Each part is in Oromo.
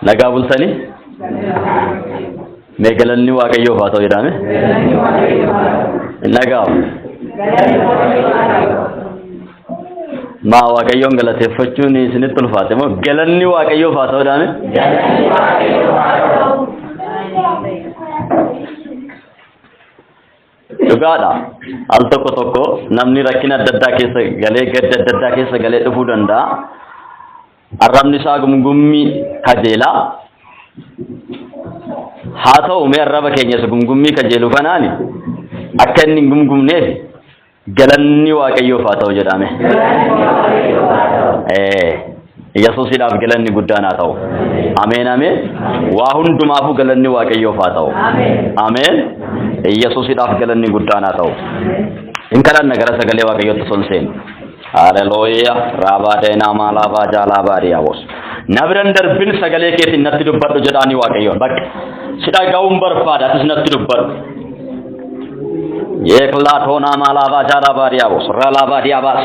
Nagaa bultanii? Mee galanni Waaqayyoof haa ta'u jedhame. Nagaa. Maa Waaqayyoon galateeffachuun isinitti ulfaate moo galanni Waaqayyoof haa ta'u jedhame? Dhugaadha. Al tokko tokko namni rakkina adda addaa keessa galee gadda adda addaa keessa galee dhufuu danda'a. Arrabni isaa gumgummii kajeela. Haa ta'u mee arraba keenya isa gumgummii kajeelu kanaani akka inni hin gumgumneef galanni Waaqayyoof haa ta'u jedhame. Yesuusidhaaf galanni guddaan haa ta'u. Ameen ameen. Waa hundumaafuu galanni Waaqayyoof haa ta'u. Ameen. Yesuusidhaaf galanni guddaan haa ta'u. Hin kadhanna gara sagalee Waaqayyootti osoo hin seenu. Haleluuyaa. Raabaa deenaa maalaabaa jaalaabaa diyaabos. Na biran darbin sagalee keetiin natti dubbadhu jedhaanii Waaqayyoon. Bakka si dhaga'uun barbaada atis natti dubbadhu. Yeeklaa toonaa maalaabaa jaalaabaa diyaabos. Raalaabaa diyaabaas.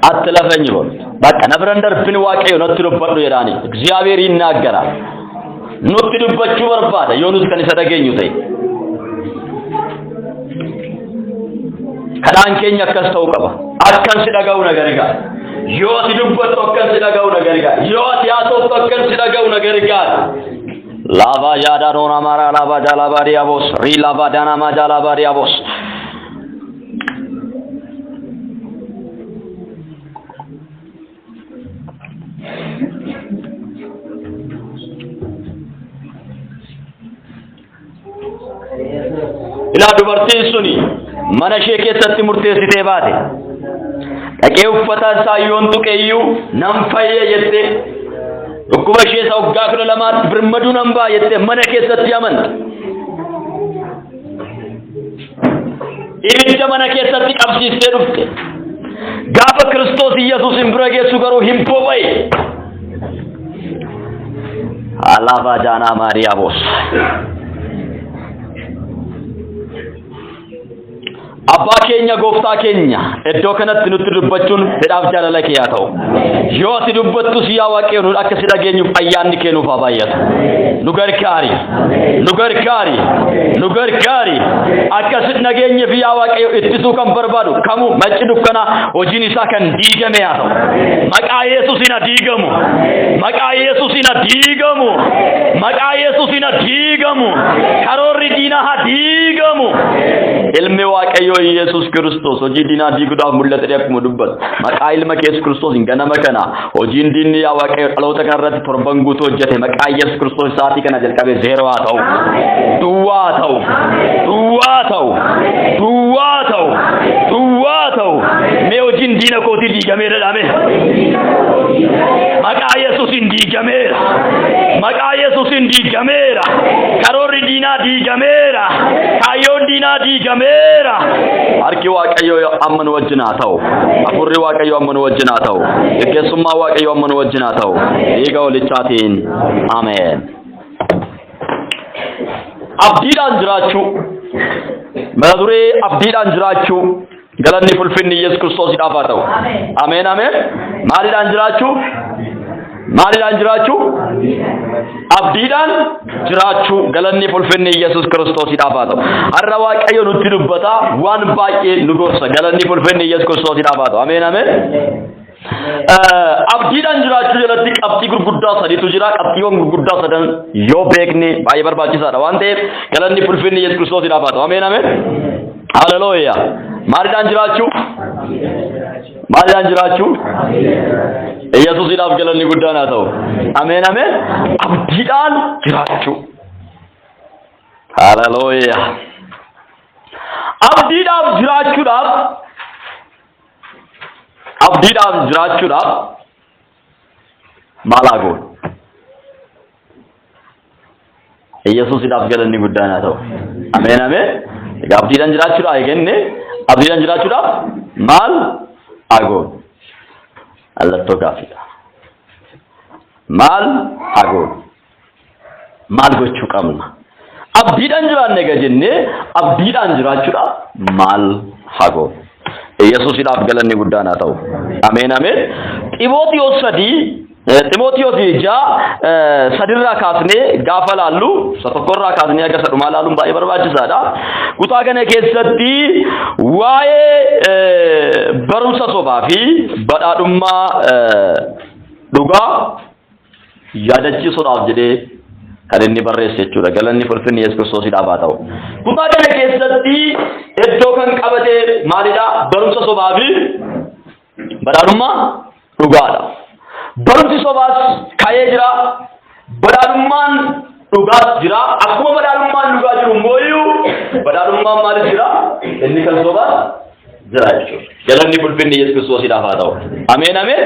አትለፈኝ በሉት። በቃ ነብረን ደርብን waaqayyo natti dubbadhu jedhaani እግዚአብሔር ይናገራል። Nutti dubbachuu barbaada yoo nuti kan isa dhageenyu ta'e. Kadhaan keenya akkas ta'uu qaba. Akkan si dhaga'u na gargaara. Yoo ati dubbattu akkan si dhaga'u na gargaara. Yoo ati haasoftu akkan si dhaga'u na gargaara. Laavaa jaadaa doonaa maaraa laavaa jaalaa diyaabos rii laavaa daanaamaa jaalaa diyaabos. Ilaa dubartiin suni mana ishee keessatti murteessitee baate. Dhaqee uffata isaa yoon tuqe iyyuu nan fayya jettee dhukkuba ishee isa waggaa 12tti birmaduu nan ba'a jettee mana keessatti amante. Ibidda mana keessatti qabsiistee dhufte. Gaafa Kiristoos Iyyasuusin bira geessu garuu hin boba'e. Alaabaa jaanaa Maariyaabos. Abbaa keenya gooftaa keenya iddoo kanatti nutti dubbachuun fedhaaf jaalala kee haa ta'u. Yoo ati dubbattus yaa Waaqayyo nu akka si dhageenyuuf ayyaanni kee nuuf haa baay'atu. Nu gargaari. Nu gargaari. Nu gargaari. Akka si dhageenyeef yaa Waaqayyo ittisuu kan barbaadu kamuu macci dukkanaa hojiin isaa kan diigame haa ta'u. Maqaa Yesuusiin haa diigamu. Maqaa Yesuusiin haa diigamu. Maqaa Yesuusiin haa diigamu. Karoorri diinaa haa diigamu. Ilmi Waaqayyoo Yesuus Kiristoos hojii diinaa diiguudhaaf mul'ate akkuma dubbatu. Maqaa ilma kee Yesuus Kiristoosiin ganama kana hojiin diinni yaa Waaqayyo dhaloota kana irratti torban guutuu hojjete maqaa Yesuus Kiristoos sa'aatii kana jalqabee zeeroo haa ta'u. Duwwaa haa ta'u. Duwwaa haa ta'u. Duwwaa haa ta'u. Duwwaa haa ta'u. Mee hojiin diina kootii diigameera jedhame. Maqaa Yesuusiin diigameera. Maqaa Yesuusiin diigameera. Karoorri diinaa diigameera. Kaayyoon diinaa diigameera. Harki Waaqayyoo amma nu wajjin haa ta'u. Hafuurri Waaqayyoo amma nu wajjin haa ta'u. Geggeessummaa Waaqayyoo amma nu wajjin haa ta'u. Dhiiga holichaatiin. Ameen. Abdiidhaan jiraachuu. Mata duree abdiidhaan jiraachuu. Galanni fulfinni Yesuus Kiristoosiidhaaf haa ta'u. Ameen ameen. Maaliidhaan jiraachuu? Maaliidhaan jiraachuu? Abdiidhaan jiraachuu. Galanni fulfinni Yesuus Kiristoosiidhaaf haa ta'u. Har'a Waaqayyo nutti dubbata waan baay'ee nu gorsa. Galanni fulfinni Yesuus Kiristoosiidhaaf haa ta'u. Ameen ameen. Abdiidhaan jiraachuu jalatti qabxii gurguddaa sadiitu jira. Qabxiiwwan gurguddaa sadan yoo beekne baay'ee barbaachisaadha waan ta'eef galanni fulfinni Yesuus Kiristoosiidhaaf haa ta'u. Ameen ameen. Haleluuyaa. Maaliidhaan jiraachuu? Maaliidhaan jiraachuu? Yesuusiidhaaf galanni guddaan haa ta'u. Ameen ameen. Abdiidhaan jiraachuu. Haleluuyaa. Abdiidhaaf jiraachuudhaaf abdiidhaaf jiraachuudhaaf maal haa goonu? Yesuusidhaaf galanni guddaan haa ta'u. Ameen ameen. Egaa abdiidhaan jiraachuudhaaf eegenne abdiidhaan jiraachuudhaaf maal haa goonu? Mallattoo gaaffiidha. Maal haa goonu? Maal gochuu qabna? Abdiidhaan jiraanne egaa jennee abdiidhaan jiraachuudhaaf maal haa goonu? Yesuusidhaaf galanni guddaan haa ta'u. Ameen ameen. Ximootiyoos 3, Ximootiyoos 6 sadirraa kaasnee gaafa laallu, isa tokkorraa kaasnee akka isa dhumaa laaluun baay'ee barbaachisaadha. Kutaa kana keessatti waa'ee barumsa sobaa fi badhaadhummaa dhugaa yaadachiisuudhaaf jedhee kan inni barreesse jechuudha. Galanni fulfinni Yesuus Kiristoosiidhaaf haa ta'u. Kutaa kana keessatti iddoo kan qabate maalidha? Barumsa sobaa fi badhaadhummaa dhugaadha. Barumsi sobaas ka'ee jira. Badhaadhummaan dhugaas jira. Akkuma badhaadhummaan dhugaa jiru immoo badhaadhummaan maalis jira? Inni kan sobaas jira jechuudha. Galanni fulfinni Yesuus Kiristoosiidhaaf haa ta'u. Ameen ameen.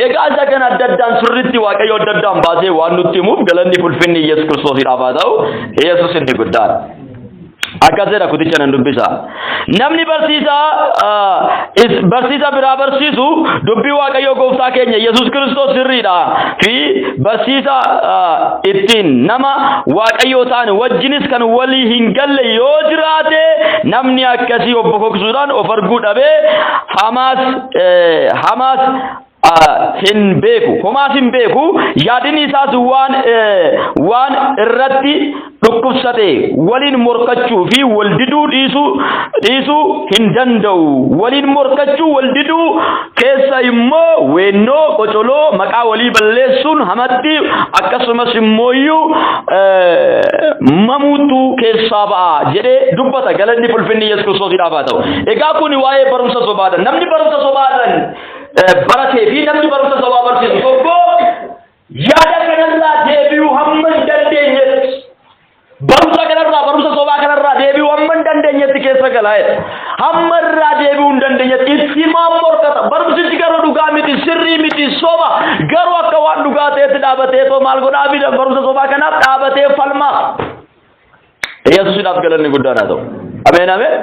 Egaa isa kana adda addaan sirriitti Waaqayyo adda addaan baasee waan nutti himuuf galanni fulfinni Yesuus Kiristoosiidhaaf haa ta'u. Yesuus inni guddaadha. Akkas jedha kuticha nan dubbisa. Namni barsiisa biraa barsiisu dubbii Waaqayyoo gooftaa keenya Yesuus Kiristoos sirriidha fi barsiisa ittiin nama Waaqayyoo ta'an wajjinis kan walii hin galle yoo jiraate, namni akkasii of bokoksuudhaan of arguu dhabee hamaas hin beeku, homaas hin beeku. Yaadni isaas waan irratti dhukkubsate waliin morkachuu fi wal diduu dhiisuu hin danda'u. Waliin morkachuu, wal diduu keessa immoo weennoo, qocoloo, maqaa walii balleessuun, hamatti, akkasumas immooyyuu mamuutu keessaa ba'a jedhee dubbata. Galanni fulfinni Yesuus Kiristoosiidhaaf haa ta'u. Egaa kun waa'ee barumsa sobaadha. Namni barumsa sobaadhaan baratee fi namni barumsa sobaa barsiisu tokko yaada kanarraa deebi'uu hamma hin dandeenyetti, barumsa kanarraa, barumsa sobaa kanarraa deebi'uu hamma hin dandeenyetti keessa galaa jedha. Hamma irraa deebi'uu hin dandeenyetti ittimaan morkata. Barumsichi garuu dhugaa miti, sirrii miti, soba. Garuu akka waan dhugaa ta'etti dhaabatee too maal godhaa fida? Barumsa sobaa kanaaf dhaabatee falmaa. Yesuusidhaaf galanni guddaan haa ta'u. Ameen ameen.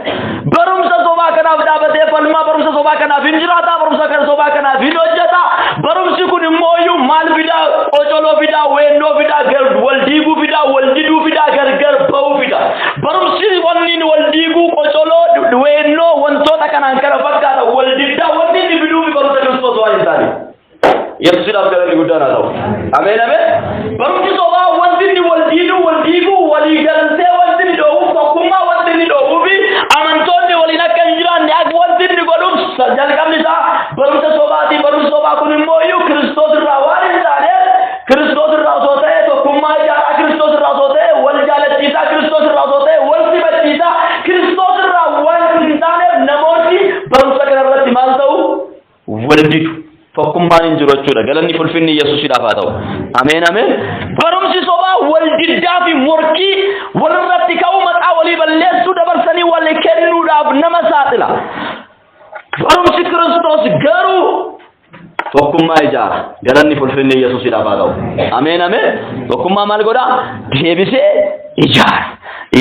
Barumsa sobaa kanaaf dhaabatee falmaa, barumsa sobaa kanaaf hin jiraata, barumsa kana sobaa kanaaf hin hojjeta. Barumsi kun immoo iyyuu maal fidaa? Qocoloo fidaa, weennoo fidaa, wal diiguu fidaa, wal diduu fidaa, gargar ba'uu fida. Barumsi wanni inni wal diiguu, qocoloo, weennoo, wantoota kanaan kana fakkaata, wal diddaa wanni inni fiduu fi barumsa Kiristoos waan hin taane. Yesuusidhaaf galanni guddaan haa ta'u. Ameen ameen. Barumsi sobaa wanti inni wal diiduu, wal diiguu, walii galtee wanti inni dhoowwuuf, tokkummaa wanti inni dhoowwuu fi amantoonni waliin akka hin jiraanne akka wanti inni godhuuf jalqabni isaa barumsa sobaati. Barumsi sobaa kun immoo iyyuu Kiristoos irraa waan hin taaneef, Kiristoos irraa osoo ta'e tokkummaa ijaaraa, Kiristoos irraa osoo ta'e wal jaalachiisaa, Kiristoos irraa osoo ta'e wal simachiisaa, Kiristoos irraa waan hin taaneef namoonni barumsa kanarratti maal ta'u? Wal didu. Tokkummaan hin jiru jechuudha. Galanni fulfinni Yesuusidhaaf haa ta'u. Ameen ameen. Barumsi sobaa wal diddaa fi morkii, walirratti ka'uu, maqaa walii balleessuu, dabarsanii wal kennuudhaaf nama saaxila. Barumsi Kiristoos garuu tokkummaa ijaara. Galanni fulfinni Yesuusidhaaf haa ta'u. Ameen ameen. Tokkummaa maal godhaa? Deebisee ijaara.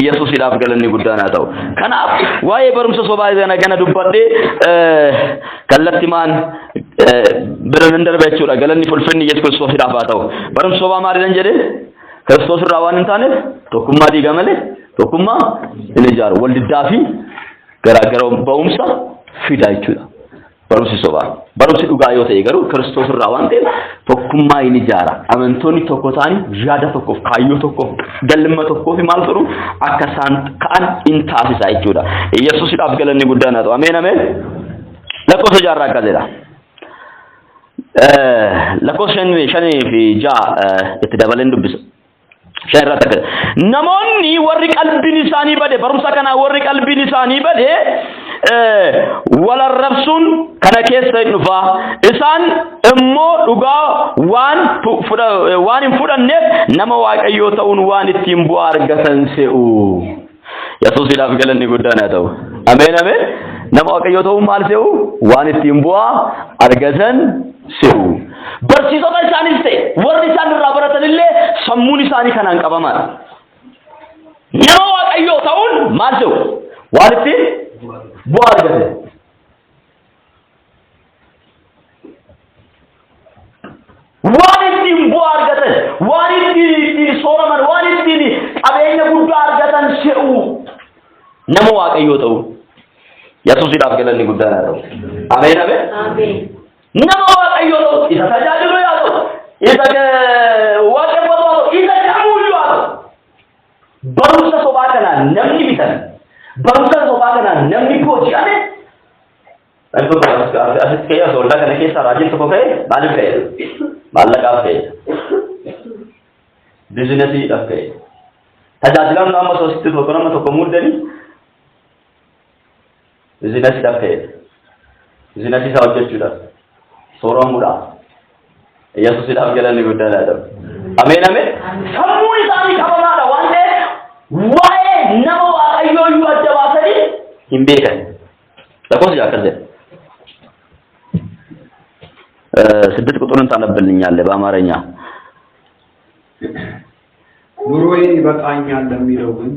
Yesuusidhaaf galanni guddaan haa ta'u. Kanaaf waa'ee barumsa sobaa kana dubbadhee kallattimaan bira nan darba jechuudha. Galanni fulfinni Yesuus Kiristoosiidhaaf haa ta'u. Barumsa sobaa maaliidhaan jedhee? Kiristoos irraa waan hin taaneef tokkummaa diiga malee tokkummaa hin ijaaru. Wal diddaa fi garaagara ba'umsa fida jechuudha. Barumsi sobaa. Barumsi dhugaa yoo ta'e garuu Kiristoos irraa waan ta'eef tokkummaa hin ijaara. Amantoonni tokko ta'anii yaada tokkoof, kaayyoo tokkoof, galma tokkoof maal godhu akka isaan ka'an in taasisa jechuudha. Yesuusidhaaf galanni guddaan haa ta'u. Ameen ameen. Lakkoofsa jaarraa akkas jedha. Lakkoofsa shanii fi ja'a itti dabaleen dubbisa. 5 irratti akka namoonni warri qalbiin isaanii bade, barumsa kanaa warri qalbiin isaanii bade, wal arrabsuun kana keessa hin dhufa. Isaan immoo dhugaa waan hin fudhanneef nama Waaqayyoo ta'uun waan ittiin bu'aa argatan se'u. Yesuusidhaaf galanni guddaan haa ta'u. Ameen ameen. Nama Waaqayyoo ta'uun maal se'u? Waan ittiin bu'aa argatan se'u. Barsiisota isaanis ta'e warri isaan irraa baratan illee sammuun isaanii kanaan qabamaadha. Nama Waaqayyoo ta'uun maal se'u? Waan ittiin bu'aa argatan. Waan ittiin bu'aa argatan, waan ittiin sooraman, waan ittiin qabeenya guddaa argatan se'u. Nama Waaqayyoo ta'uun. Yesuusidhaaf galanni guddaan haa ta'u. Ameen ameen. Ameen. Nama Waaqayyoo ta'u, isa tajaajilu yaa ta'u, isa waaqeffatu haa ta'u, isa kamuyyuu haa ta'u. Barumsa sobaa kanaan namni bitame, barumsa sobaa kanaan namni booji'ame, namni tokko asitti ka'ee osoo waldaa kana keessaa raajiin tokko ka'e maaliif ka'e? Maallaqaaf ka'e. Biizinesiidhaaf ka'e. Tajaajilaan amma osoo asitti tokko nama tokko muuddanii biizinesiidhaaf ka'e. Biizinesii isaa hojjechuudhaaf. Sooromuudhaaf. Yesuusidhaaf galanni guddaan haa ta'u. Ameen ameen. Sammuun isaanii qabamaadha waan ta'eef waa'ee nama Waaqayyoo iyyuu adda baasanii hin beekan. Lakkoofsi akkas jedha. ስድስት ቁጥሩን ታነብልኛለህ በአማርኛ። ኑሮዬ ይበቃኛል ለሚለው ግን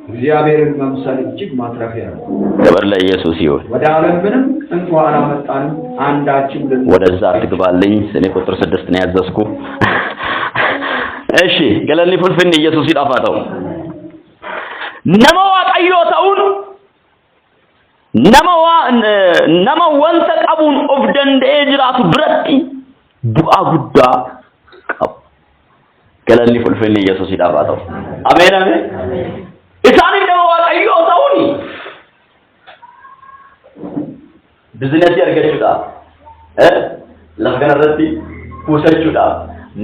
እግዚአብሔርን መምሰል እጅግ ማትረፊያ ነው። ክብር ለኢየሱስ ይሁን። ወደ ዓለም ምንም እንኳ አላመጣንም፣ አንዳችም ልን ወደዛ አትግባልኝ። እኔ ቁጥር 6 ነው ያዘዝኩ። እሺ galanni ulfinni Yesuusidhaaf haa ta'u. Nama Waaqayyoo ta'uun nama waa nama wanta qabuun of danda'ee jiraatu biratti bu'aa guddaa qabu. Galanni ulfinni Yesuusidhaaf haa ta'u. Ameen ameen. Isaaniif nama Waaqayyoo ta'uun bizinesii argachuudhaaf, lafa kanarratti kuusachuudhaaf,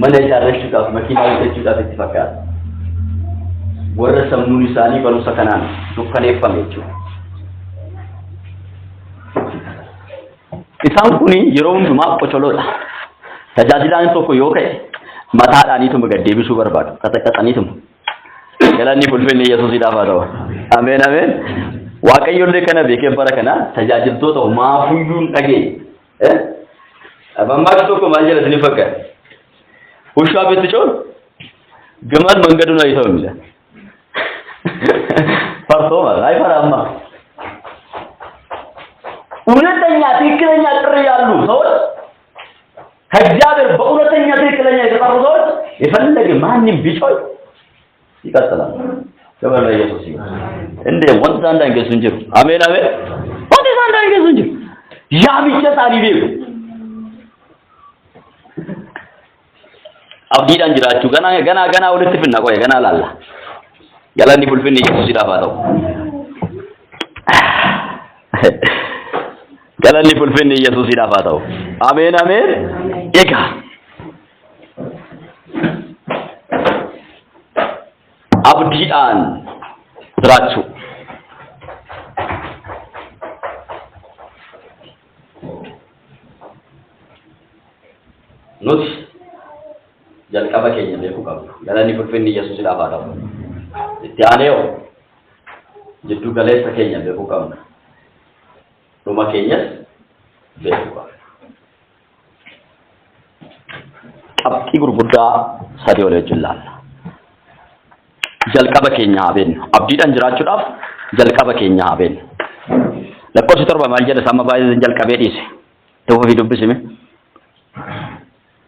mana ijaarrachuudhaaf, makiinaa bitachuudhaaf itti fakkaata. Warra sammuun isaanii barumsa kanaan dukkaneeffame jechuudha. Isaan kun yeroo hundumaa qocholoodha. Tajaajilaan tokko yoo ka'e mataadhaaniituma gad deebisuu barbaadu. Qaxaqaxaniituma. Galanni ulfinni Yesuusidhaaf haa ta'u. Ameen ameen. Waaqayyoollee kana beekee bara kana tajaajiltoota maafuyyuu hin dhageenye. Mammaaksi tokko maal jedha isin fakkaata? ውሻ ብትጮህ ግመል መንገዱን አይተውም ይላል። ፈርቶ ማለት አይፈራማ። እውነተኛ ትክክለኛ ጥሪ ያሉ ሰዎች ከእግዚአብሔር በእውነተኛ ትክክለኛ የተጠሩ ሰዎች የፈለገ ማንም ቢጮህ ይቀጥላል። ክብር ለኢየሱስ ይሁን። እንዴ wanti isaan daangessu hin jiru. Ameen ameen. Wanti isaan daangessu hin jiru. Yaamicha isaanii beeku. Abdiidhaan jiraachuu ganaa ganaa ganaa walitti finna qoye ganaa laalla. Galanni ulfinni Yesuusidhaaf haa ta'u. Galanni ulfinni Yesuusidhaaf haa ta'u. Ameen ameen. Egaa abdiidhaan jiraachuu. Nuti jalqaba keenya beekuu qabna. Galanni ulfinni Yesuusidhaaf haa ta'u. Itti aanee hoo jiddu galeessa keenya beekuu qabna. Dhuma keenyas beekuu qabna. Qabxii gurguddaa sadii wal wajjin laalla. Jalqaba keenya haa beeknu. Abdiidhaan jiraachuudhaaf jalqaba keenya haa beeknu. Lakkoofsi 7 maal jedha? Amma baay'ee jalqabee dhiise. Ta'uu fi dubbisime.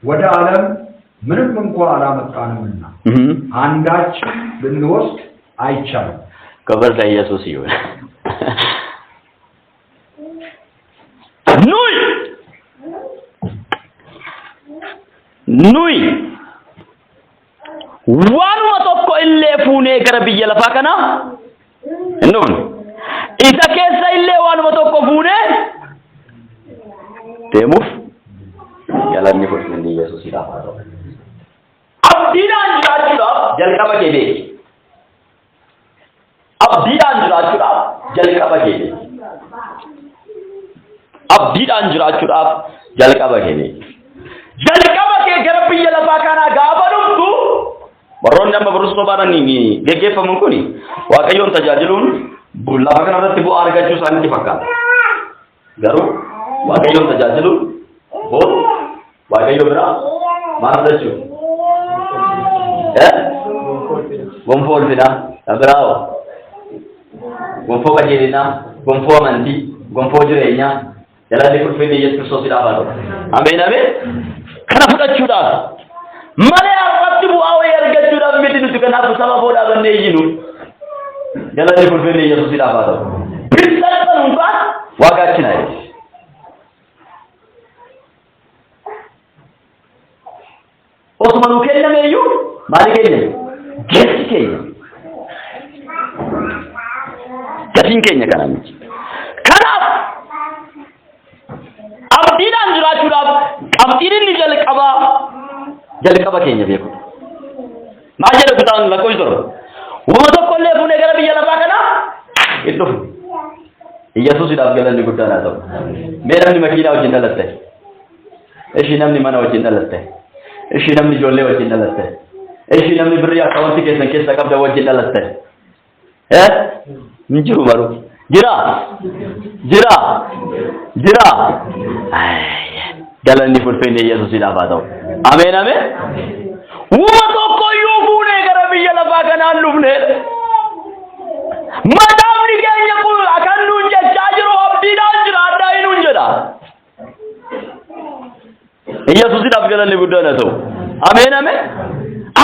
ወደ ዓለም ምንም እንኳ አላመጣንምና አንዳችም ልንወስድ አይቻልም። ክብር ለኢየሱስ ይሁን። Nuyi nuyi waanuma tokko illee fuunee gara biyya lafaa kanaa hin dhufne. Isa keessa illee waanuma tokko fuunee deemuuf galanni ulfinni Yesuusidhaaf haa ta'u. Abdiidhaan jiraachuudhaaf jalqaba kee beeki. Abdiidhaan jiraachuudhaaf jalqaba kee beeki. Abdiidhaan jiraachuudhaaf jalqaba kee beeki. Jalqaba kee gara biyya lafaa kanaa gaafa dhuftu warroonni amma barumsa sobaadhaan geggeeffaman kun Waaqayyoon tajaajiluun lafa kanarratti bu'aa argachuu isaanitti fakkaata. Garuu Waaqayyoon tajaajiluun boru Waaqayyo biraa maal argachuu? Gonfoo ulfinaa, kan biraa hoo? Gonfoo qajeelinaa, gonfoo amantii, gonfoo jireenyaa, galanni ulfinni Yesuus Kiristoosiidhaaf haa ta'u. Ameen ameen. Kana fudhachuudhaaf malee har'atti bu'aa wayii argachuudhaaf miti nuti kanaaf saba boo dhaabannee iyyinu. Galanni ulfinni Yesuusiidhaaf haa ta'u. ቢሰጠን እንኳን ዋጋችን አይደለም። Osuma nuu kenname iyyuu maali keenya? Jechi keenya. Gatiin keenya kana miti. Kanaaf abdiidhaan jiraachuudhaaf qabxiin inni jalqabaa jalqaba keenya beekudha. Maal jedha kutaan lakkoofsi 7? Wama tokko illee fuunee gara biyya lafaa kanaa hin dhufne. Iyyasuusidhaaf galanni guddaan haa ta'u. Mee namni makiinaa wajjin dhalatte? Ishi namni mana wajjin dhalatte? Ishi namni ijoollee wajjin dhalatte? Ishi namni birrii akkaawuntii keessan keessa qabda wajjin dhalatte? Eh? Hin jiru baruu. Jira? Jira? Jira? Galanni fulfinni Iyyasuusidhaaf haa ta'u. Ameen ameen. Wama tokkoyyuu fuunee gara biyya lafaa kanaan dhufneedha. Mataafni keenya kun kan nuun jechaa jiru abdiidhaan jiraadhaa nuun jedha. Iyyasuusidhaaf galanni guddaan haa ta'u. Ameen ameen.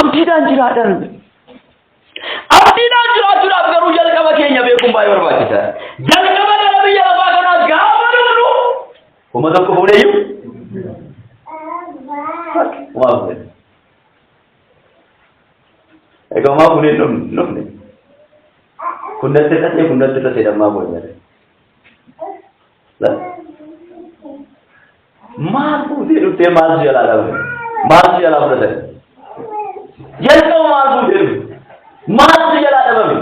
Abdiidhaan jiraadhaa nuun jedha. Abdiidhaan jiraachuudhaaf garuu jalqaba keenya beekuun baay'ee barbaachisaadha. Jalqaba gara biyya lafaa kanaa gaafa dhufnu wama tokko fuudheeyyuu homaa fuudhe. Egaa homaa fuudhee hin dhufne. Kun natti hir'ate kun natti hir'ate dammaa booda. Maal fuutee dhuftee maal si jalaa dhabe? Maal si jalaa fudhatan? Jalqaba maal fuutee dhufte? Maal si jalaa dhabame?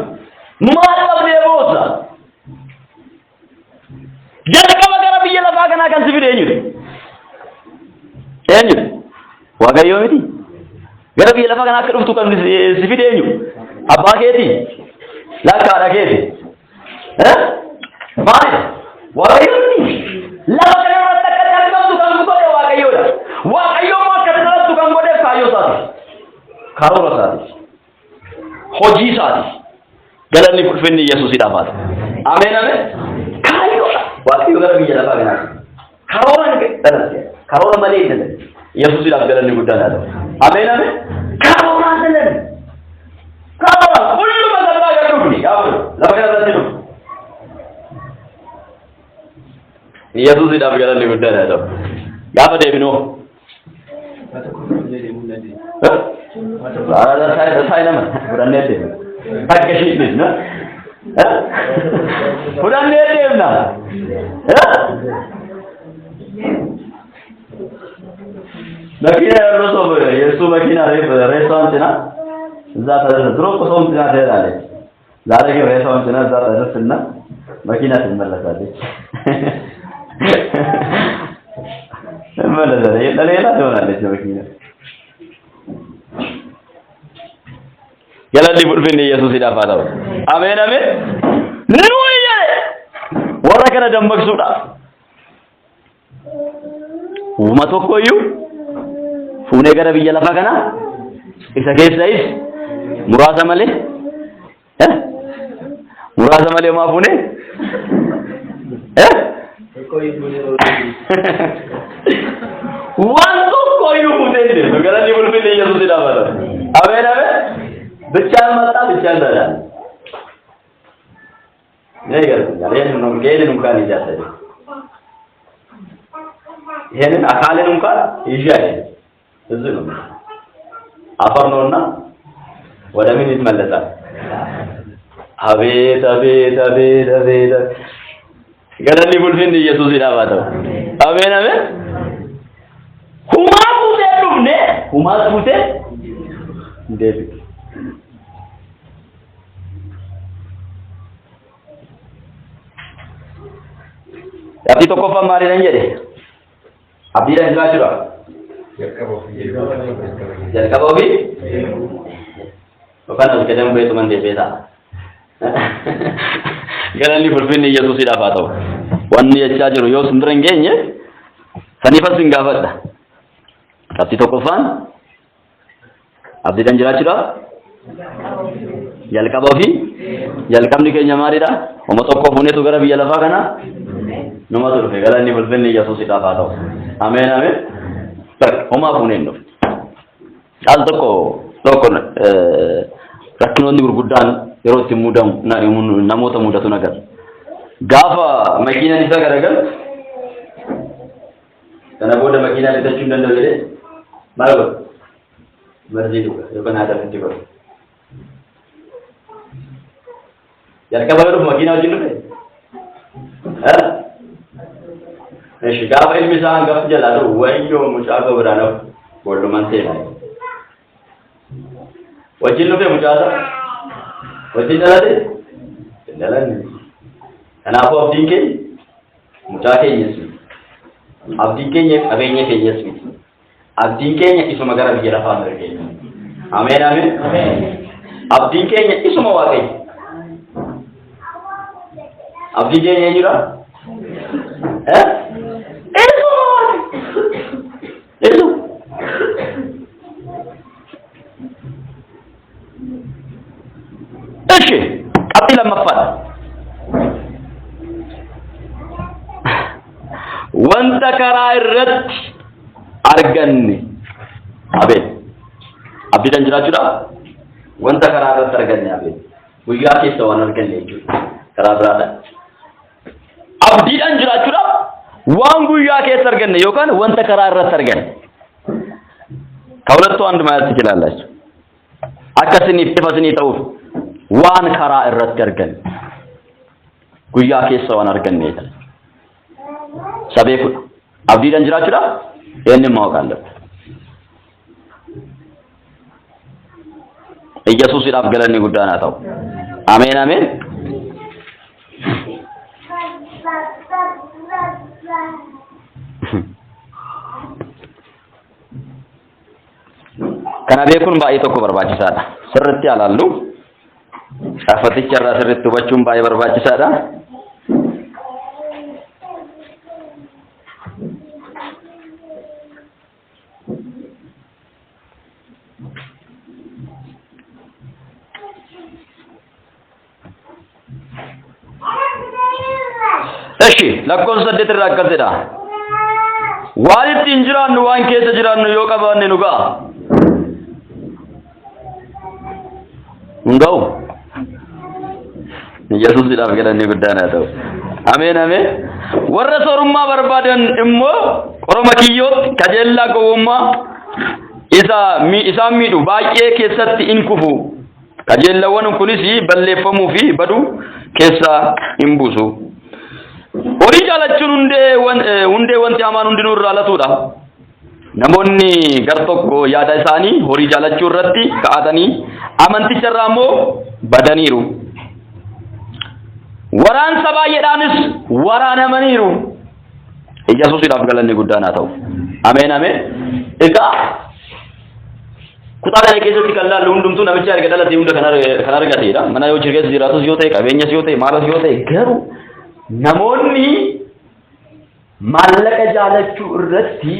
Maal dhabdee boossa? Jalqaba gara biyya lafaa kanaa kan si fide eenyudha? Eenyudha? Waaqayyoo miti? Gara biyya lafaa kanaa akka dhuftu kan si fide eenyu? Abbaa keetii? Lakka haadha keeti? Eh? Maali? Waaqayyoo miti? Lafa kana irratti akka argamtu kan godhe Waaqayyoodha. Waaqayyo immoo akka dhalattu kan godheef kaayyoo isaati. Karoora isaati. Hojii isaati. Galanni ulfinni Yesuusidhaaf haa ta'u. Ameen ameen. Kaayyoodha. Waaqayyo gara biyya lafaa kanaati. Karoora ni dhalatte. Karoora malee hin dhalanne. Yesuusidhaaf galanni guddaan haa ta'u. Ameen ameen. Karooraan dhalanne. Karoora qulluma salphaa gad dhufni gaafa dhufu. Lafa kana irratti dhufu. Yesuusidhaaf galanni guddaan haa ta'u. Gaafa deebinoo. Saayinama fudhannee deemna. Takka ishii dhiisna. Fudhannee deemna. መኪና ያለው ሰው የእሱ መኪና ሬሳውን ጭና እዛ ተደርስ። ድሮ እኮ ሰውን ጭና ትሄዳለች። ዛሬ ግን ሬሳውን ጭና እዛ ተደርስና መኪና ትመለሳለች። ትመለሳለች። ለሌላ ትሆናለች መኪና። Galanni ulfinni Yesuusidhaaf haa ta'u. Ameen ameen. Nuyi jedhe warra kana dammaqsuudhaaf. Uuma tokkoyyuu fuunee gara biyya lafaa kanaa isa keessayis muraasa malee muraasa malee maa fuunee waan tokkoyyuu fuutee hin deemtu. Galanni ulfinni Yesuusidhaaf haa ta'u. Ameen ameen. ብቻህን መጣ ብቻህን ትሄዳለህ። እኔ ይገርመኛል። ይሄንን ነው ይሄንን እንኳን ይዤ አልሄድም። ይሄንን አካልን እንኳን ይዤ አልሄድም። እዚሁ ነው አፈር ነውና ወደ ምን ይመለሳል? አቤት አቤት አቤት አቤት galanni ulfinni Yesuusidhaaf haa ta'u. Ameen ameen. Humaa fuutee dhufne humaa fuutee hin deebitu. Abdii tokkoffaan maaliidhaan jedhe? Abdiidhaan jiraachuudha. Jalqaba ofii yookaan as gadaan bu'eetuman deebi'ee ta'a. Galanni ulfinni Yesuusidhaaf haa ta'u. Wanni jechaa jiru yoo sin bira hin geenye saniifas sin gaafadha. Qabxii tokkoffaan abdiidhaan jiraachuudha. Jalqaba ofii jalqabni keenya maalidha? Homa tokko fuuneetu gara biyya lafaa kana numatu dhufe. Galanni ulfinni Yesuusidhaaf haa ta'u. Ameen ameen. Homaa fuunee hin dhufne. Al tokko tokko rakkinoonni gurguddaan yeroo itti muudamu namoota mudatu nagarra. Gaafa makiinaan isaa garagalu kana booda makiinaa bitachuu hin danda'u jedhee maal godha? Marzii dhuga yookaan haadha itti godha. Jalqaba yoo dhufu makiinaa wajjin dhufe? Eshi gaafa ilmi isaa hangafti jalaa dhufu wayyoo mucaa koo biraan hafu boolluman seenaa. Wajjin dhufe mucaa isaa? Wajjin dhalate? Hin dhalanne. Kanaafuu abdiin keenya mucaa keenyas miti. Abdiin keenya qabeenya keenyas miti. Abdiin keenya isuma gara biyya lafaa nu ergee. Ameen ameen. Abdiin keenya isuma Waaqayyo. Abdiin keenya eenyudha? Eh? Isuma Waaqayyo. Isuma. Ishi qabxii lammaffaadha. Wanta karaa irratti arganne abee abdiidhaan jiraachuudha. Wanta karaa irratti arganne abee guyyaa keessa waan arganne jechuudha. Karaa biraadhaan. Abdiidhaan jiraachuudhaaf waan guyyaa keessa arganne yookaan wanta karaa irratti arganne. ከሁለቱ አንድ ማለት ትችላላችሁ። Akka isiniif ifa isinii ta'uuf waan karaa irratti arganne guyyaa keessa waan arganne jedha. Isa beekuudha. Abdiidhaan jiraachuudhaaf ይህንን ማወቅ አለብን። ኢየሱስidhaaf galanni guddaan haa ta'u. Ameen ameen. Kana beekuun baay'ee tokko barbaachisaadha. Sirriitti alaallu. Caafaticha irraa sirriitti hubachuun baay'ee barbaachisaadha. Eshi lakkoofsa 8 irraa akkas jedha. Waan ittiin jiraannu waan keessa jiraannu yoo qabaanne nu ga'a. Nun ga'u? Yesuusidhaaf galanni guddaan haa ta'u. Ameen ameen. Warra soorummaa barbaadan immoo qoroma kiyyootti kajeellaa gowwummaa isa isaan miidhu baay'ee keessatti in kufu. Kajeellawwan kunis balleeffamuu fi baduu keessa in buusu. Horii jaalachuun hundee wanti hamaan hundinuu irraa latuudha. Namoonni gar tokko yaada isaanii horii jaalachuu irratti ka'atanii amanticha irraa immoo badaniiru. Waraansa baay'eedhaanis waraanamaniiru. Iyyasuusidhaaf galanni guddaan haa ta'u. Ameen ameen. Egaa kutaa kana keessatti kan laallu hundumtuu namicha erga dhalatee hunda kan argateedha. Mana yoo keessa jiraatus yoo ta'e qabeenyas yoo ta'e maalas yoo ta'e garuu namoonni maallaqa jaalachuu irratti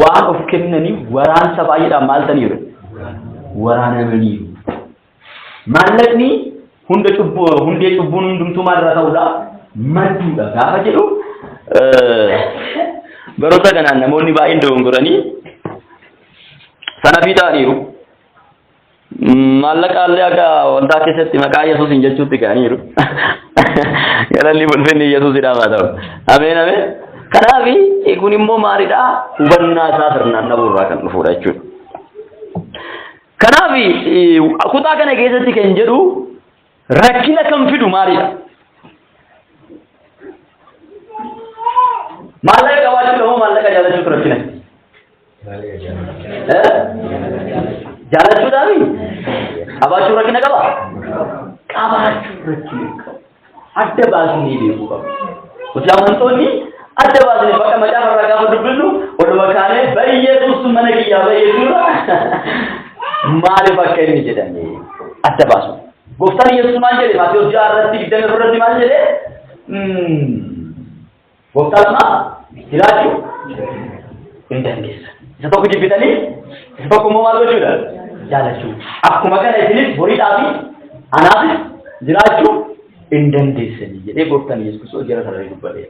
waan of kennanii waraansa baay'eedhaan maal ta'aniiru? Waraanamaniiru. Maallaqni hunda cubbuu hundee cubbuun hundumtuu maalirraa ta'uudha? Madduudha gaafa jedhu baroota kanaan namoonni baay'een dogongoranii sanafii ta'aniiru. Maallaqa illee akka waldaa keessatti maqaa Yesuusiin jechuutti ka'aniiru. Galanni ulfinni Yesuusidhaaf haa ta'u. Ameen ameen. Kanaaf kun immoo maalidhaa? Hubannaa isaa sirnaan dhabuurraa kan dhufuudha jechuudha. Kanaaf kutaa kana keessatti kan jedhu rakkina kan fidu maalidha? Maallaqa qabaachuu moo maallaqa jaalachuutu rakkina? Jaalachuudhaafi qabaachuun rakkina qaba? Qabaachuun rakkina qaba. Adda baasnee beekuu qabna. Nuti amantoonni adda baasnee bakka macaafa irraa gaafa dubbisnu oluma kaanee bayyeetus mana kiyyaa bayyeetuudha. Maaliif akka inni jedhame adda baasu. Gooftaan Yesuus maal jedhe Maatewos 6 irratti 24 irratti maal jedhe? Gooftaa lama jiraachuu hin dandeessan. Isa tokko jibbitanii isa tokko immoo maal gochuudha? Jaalachuu. Akkuma kana isinis horiidhaa fi anaafis jiraachuu hin dandeessanii jedhee gooftaan Yesuus Kiristoos jara sana dubbate.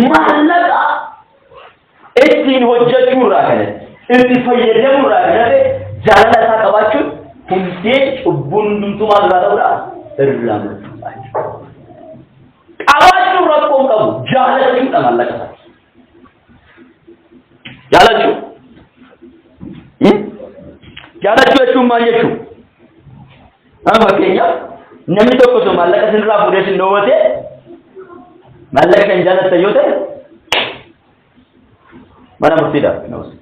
Maallaqa ittiin hojjechuu irraa kan itti fayyadamuu irraa kan hafe jaalala isaa qabaachuun Hundee cubbuun hundumtuu maal irraa ta'uudha? Irraa madduudha jechuudha. Qabaachuun rakkoo hin qabu. Jaalachuudha maallaqa isaa. Jaalachuu. Jaalachuu jechuun maal jechuu? Amma fakkeenyaaf namni tokko osoo maallaqa isinirraa fuudhee isin dhoowwate maallaqa kan jaalattan yoo ta'e mana murtiidhaaf hin oolchu.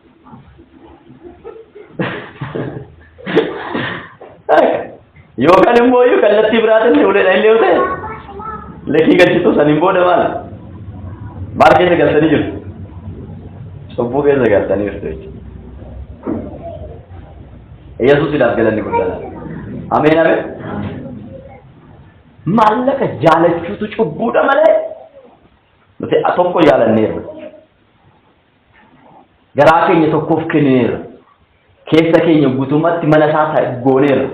Yookaan immoo iyyuu kallattii biraatiin uleedha illee yoo ta'e lekii galchitu saniin booda maal maal keessa galtanii jirtu? Cubbuu keessa galtanii jirtu jechuudha. Yesuusidhaaf galanni guddaadha. Ameen ameen. Maallaqa jaalachuutu cubbuudha malee nuti tokko jaalanneerra. Garaa keenya tokkoof kennineerra. Keessa keenya guutummaatti mana isaa gooneerra.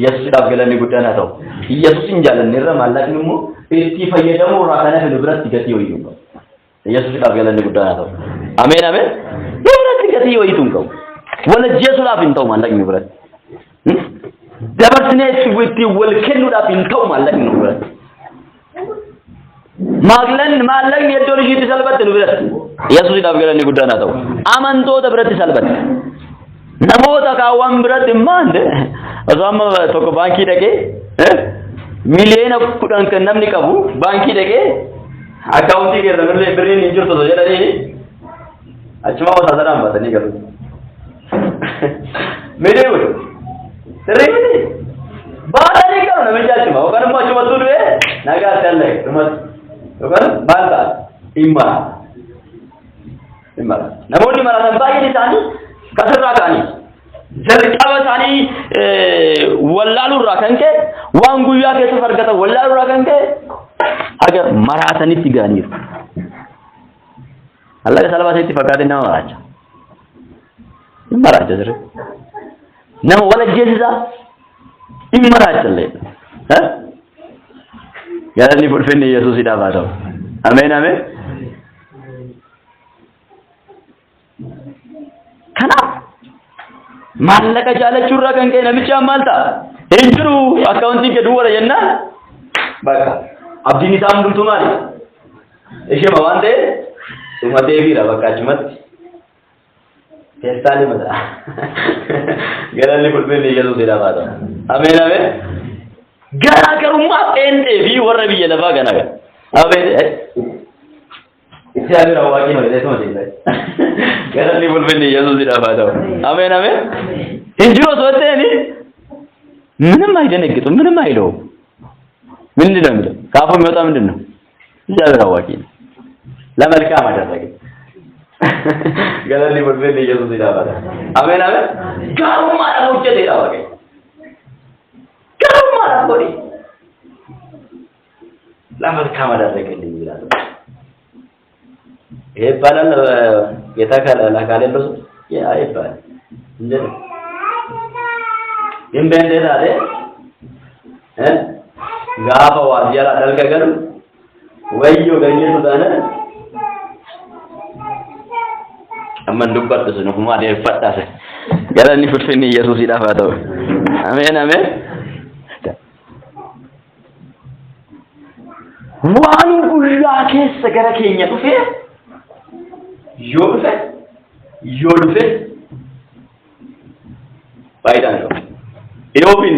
Yesuusidhaaf galanni guddaan haa ta'u. Yesuus hin jaalanneerra maallaqni immoo itti fayyadamuu irraa kan hafe nu biratti gatii wayii hin qabu. Yesuusidhaaf galanni guddaan haa ta'u. Ameen ameen. Nu biratti gatii wayiitu hin qabu. Wal ajjeesuudhaaf hin ta'u maallaqni nu biratti. Dabarsinee itti wal kennuudhaaf hin ta'u maallaqni nu biratti. Maaqlan maallaqni iddoon ishiitti salphatte nu biratti. Yesuusidhaaf galanni guddaan haa ta'u. Amantoota biratti salphatte. Namoota kaawwan biratti maal osoo amma tokko baankii dhaqee 10 miliyoona kan namni qabu baankii dhaqee akkaawuntii keessa birriin hin jirtu osoo jedhanii achuma wasaasadhaan baatanii galu. Midhee kun sirrii miti. Baatanii galu namicha achuma yookaan immoo achumattuu du'ee nagaa itti allage dhumatti yookaan maal ta'a hin mara. Hin mara. Namoonni maratan baay'een isaanii kasirraa ka'anii jalqaba isaanii wallaaluu irraa kan ka'e waan guyyaa keessas argatan wallaaluu irraa kan ka'e haga maraatanitti ga'aniiru. Mallaqa salphaa isinitti fakkaate nama maraacha. Hin maraacha sirri. Nama wal ajjeesisaa hin maraacha illee. Galanni ulfinni Yesuusidhaaf haa ta'u. Ameen ameen. Kanaaf maallaqa jaalachuu irraa kan ka'e namichi maal ta'a? Hin jiru akkaawuntiin kee duwwaadha jennaan bakka abdiin isaa hundumtuu maali? Ishema waan ta'eef dhumatee fiira bakka achumatti feestaalii mataa. Galanni ulfinni Yesuusidhaaf haa ta'u. Ameen ameen. Garaagarummaa pheenxee fi warra biyya lafaa kana gara. Ameen. እግዚአብሔር አዋቂ ነው jedhee tuma deebi'e. Galanni ulfinni Yesuusidhaaf haa ta'u. Ameen ameen. Hin jiru osoo ta'een ምንም አይደነግጥም፣ ምንም አይለውም። ምንድን ነው የሚለው? ከአፉ የሚወጣ ምንድን ነው? እግዚአብሔር አዋቂ ነው። ለመልካም አደረገ። Galanni ulfinni Yesuusidhaaf haa ta'u. Ameen ameen. Gaarummaadhaan hojjeteedha Waaqayyo. Gaarummaadhaan godhe. ለመልካም አደረገልኝ ይላል። ይሄ ይባላል ጌታ ካሌለው ሰው አይባልም። እንዴ ግን በእንዴት አለ እ gaafa waa jala dalga galu wayyo ganyatu taane amman dubbadhu sun ofumaa adeeffadhaase galanni ulfinni Yesuusidhaaf haa ta'u. Ameen ameen. Waan guyyaa keessa gara keenya dhufe yoo dhufe yoo dhufe faayidaan qabu. Iyoobin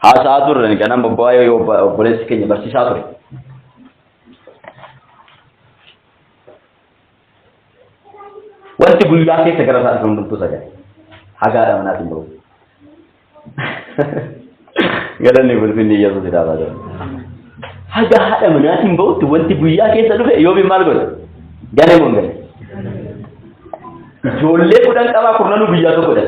haasa'aa turre kanan waa'ee obboleessi keenya barsiisaa ture. Wanti guyyaa keessa gara isaa dhufe hundumtuu sagalee. Hagaadha manaatiin bahu. Galanni ulfinni Yesuusidhaaf haa ta'u. Haga haadha manaatiin bahutti wanti guyyaa keessa dhufe Iyoobin maal godhe? Galee moo hin gale? Ijoollee 10 qabaa kurnanuu guyyaa tokko dha.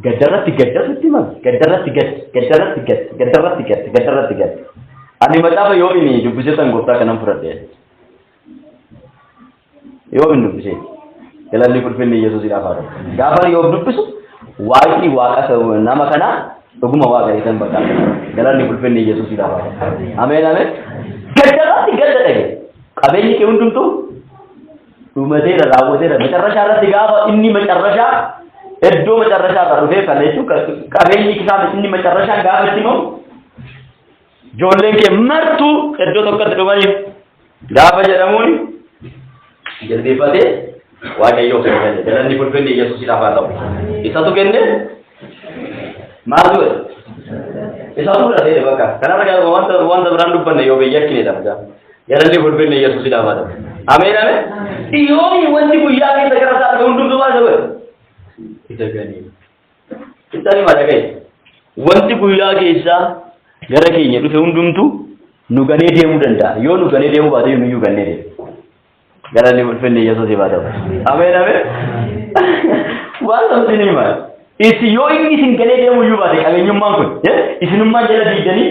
Gaddarratti gaddatu itti himame. Gaddarratti gaddi, gaddarratti gaddi, gaddarratti gaddi, gaddarratti gaddi. Ani macaafa Iyoobin dubbisee tan gooftaa kanan fudhadhe. Iyoobin dubbisee. Galanni ulfinni Yesuusidhaaf haa ta'u. Gaafa Iyoob dubbisu waaqni waaqa nama kanaa dhuguma waaqa jedhan bakka. Galanni ulfinni Yesuusidhaaf haa ta'u. Ameen ameen. Gaddarratti gadda dhage. Qabeenyi kee hundumtuu dhumateera raawwateera. Macarrashaa irratti gaafa inni macarrashaa Iddoo macarrashaa irraa dhufee kana jechuun qabeenyi isaa inni macarrashaan gaafa itti himamu ijoolleen kee martuu iddoo tokkotti dhumaniif gaafa jedhamuun jilbeeffatee Waaqayyoof kenne. Galanni ulfinni Yesuusiidhaaf haa ta'u. Isatu kenne maaltu godhe? Isatu fudhatee bakka. Kanarra gaafa wanta biraan dubbanne yoo biyya akkinidha mucaa. Galanni ulfinni Yesuusiidhaaf haa ta'u. Ameen ameen. Iyoobi wanti guyyaa keessa gara isaa dhufe hundumtuu maal isa godhe? Isa ganee. Isa ni madaqee. Wanti guyyaa keessaa gara keenya dhufe hundumtuu nu ganee deemuu danda'a. Yoo nu ganee deemuu baate nuyyuu gannee deema. Galanni ulfinni Yesuusiif haa ta'u. Ameen ameen. Waan sabni ni hima. Isin yoo inni isin galee deemuu iyyuu baate qabeenyummaan kun isinummaan jala diidanii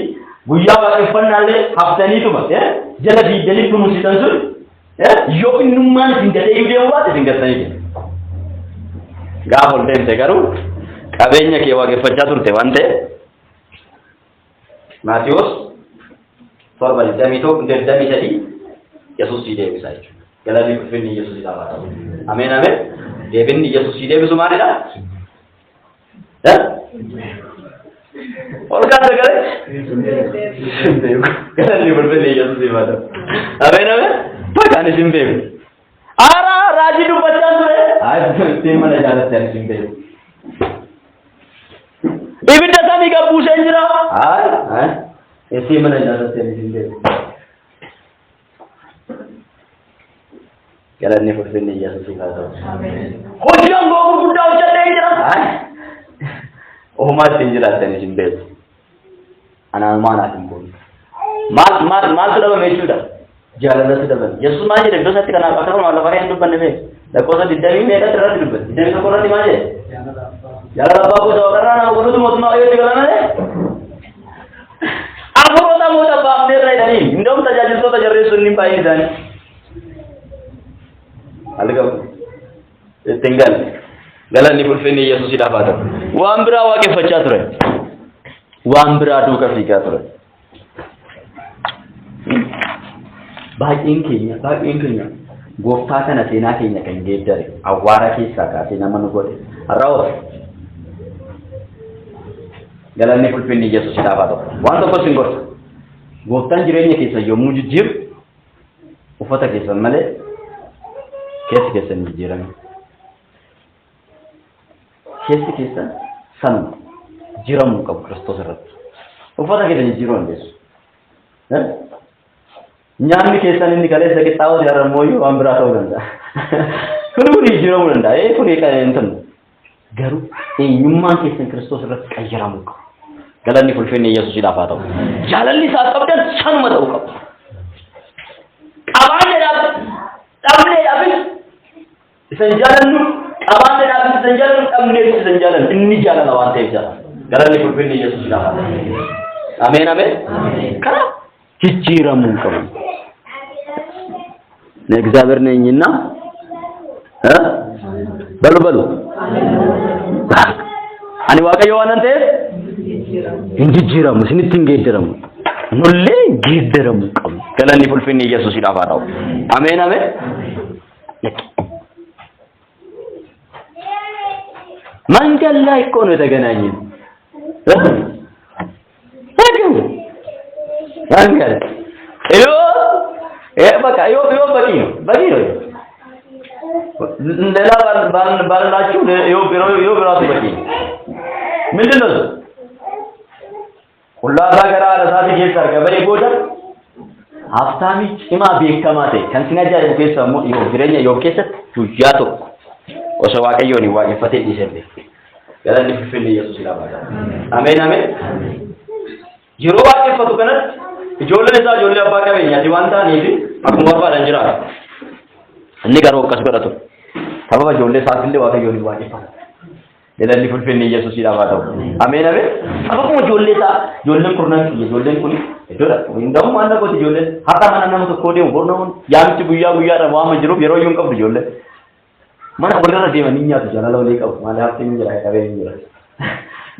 guyyaa waaqeffannaallee haftaniituma jala diidanii kunuunsitan sun yoo innummaan isin galee iyyuu deemuu baate isin gattanii deemu. Gaafa ol deemte garuu qabeenya kee waaqeffachaa turte waan ta'eef Maatiyoos 7 21 23 Yesuus sii deebisa jechuudha. Galanni ulfinni Yesuus isaaf haa ta'u. Ameen ameen. Deebinni Yesuus sii deebisu maalidha? Eh? Ol kaasa galee? Hin beeku. Galanni ulfinni Yesuus isaaf haa ta'u. Ameen ameen. Bakka ani sin beeku. Aaraa raajii dubbachaa ture. Ayi ittiin mana jaalatte ani sin beeku. Ibidda samii gad buuseen jira. Ayi ayi ittiin mana jaalatte ani sin beeku. Galanni ulfinni Yesuusiif haa ta'u. Hojii aangoo gurguddaa hojjedhee jira. Ayi ofumaa ittiin jiraatte ani sin beeku. Anaanumaa naaf hin boonu. Maal maal maaltu dhabame jechuudha? Jaalalatu dhabame. Yesuus maal jedhe iddoo isaatti kanaaf akkasuma lafa kan hin dubbanne beeku. Lakkoofsa digdamii meeqatti irratti dubbate? 21 irratti maal jedhe? Jaalala abbaa koo isa waaqarraa nama godhutu mootummaa Waaqayyootti gala malee. Afuroota moota baafnee irra jedhanii hindoom tajaajiltoota jarreessuun ni baay'een isaanii. Algamu. Ittiin galle. Galanni ulfinni Yesuusiidhaaf haa ta'u. Waan biraa waaqeffachaa ture. Waan biraa duuka fiigaa ture. Baay'een keenya gooftaa kana seenaa keenya kan geeddare awwaara keessaa kaasee nama nu godhe. Har'a oolu. Galanni ulfinni Yesuusiidhaaf haa ta'u. Waan tokko sin gorsa. Gooftaan jireenya keessa yommuu jijjiiru uffata keessan malee keessi keessan hin jijjiiramin. Keessi keessan sanuma jiramuu qabu Kiristoos irratti. Uffata keessan jijjiiruu dandeessu. Nyaanni keessan inni kaleessa qixxaa'oo har'a immoo waan biraa ta'uu danda'a. Kun jijjiiramuu danda'a. Ee kun hin ta'u. Garuu eenyummaan keessan Kiristoos irratti qayyaramuu qaba. Galanni ulfinni Yesuusiidhaaf haa ta'u. Jaalalli isaa qabdan sanuma ta'uu qaba. Qabaanneedhaaf dhabneedhaafis isan jaalannu, qabaanneedhaafis isan jaalannu, dhabneefis isan jaalannu, inni jaalala waan ta'eef jaalala. Galanni ulfinni Yesuusiidhaaf haa ta'u. Ameen ameen. Kanaaf jijjiiramuu qabu. እግዚአብሔር ነኝና እ በሉ በሉ ani Waaqayyo waan ta'eef hin jijjiiramu, isinitti hin geeddaramu, nullee geeddaramuu qabnu. Galanni ulfinni Yesuusiidhaaf haa ta'u. Ameen ameen. መንገድ ላይ እኮ ነው የተገናኘን። መንገድ በቃ ኢዮብ በቂ ነው፣ በቂ ነው። ሌላ ባልላችሁ ኢዮብ ራሱ በቂ ነው። ምንድን ነው እሱ? Qullaa isaa gara haadha isaatii keessa erga ba'ee booda haftaamii cimaa beekamaa ta'e kan sin ajaa'ibu keessaa immoo Iyyoob jireenya Iyyoob keessatti guyyaa tokko osoo Waaqayyoon hin waaqeffatee dhiisee hin beeku. Galanni ulfinni Yesuus ilaafaa qaba. Ameen ameen. Yeroo waaqeffatu kanatti ijoolleen isaa ijoollee abbaa qabeenyaati waan ta'aniif akkuma barbaadan jiraatu. Inni garuu akkas godhatu. Sababa ijoollee isaatiillee Waaqayyoon hin waaqeffatu. Galanni ulfinni Yesuusiidhaaf haa ta'u. Ameen ameen. Sababuma ijoollee isaa, ijoolleen kurnan kiyya, ijoolleen kun iddoodha. Hunda'u maal na gooti ijoolleen har'a mana nama tokkoo deemu, bor nama yaamichi guyyaa guyyaadhaan waama jiruuf yeroo iyyuu hin qabdu ijoolleen. Mana walirra deemanii nyaatu, jaalala walii qabu. Maal hafti hin jira, qabeenyi jira.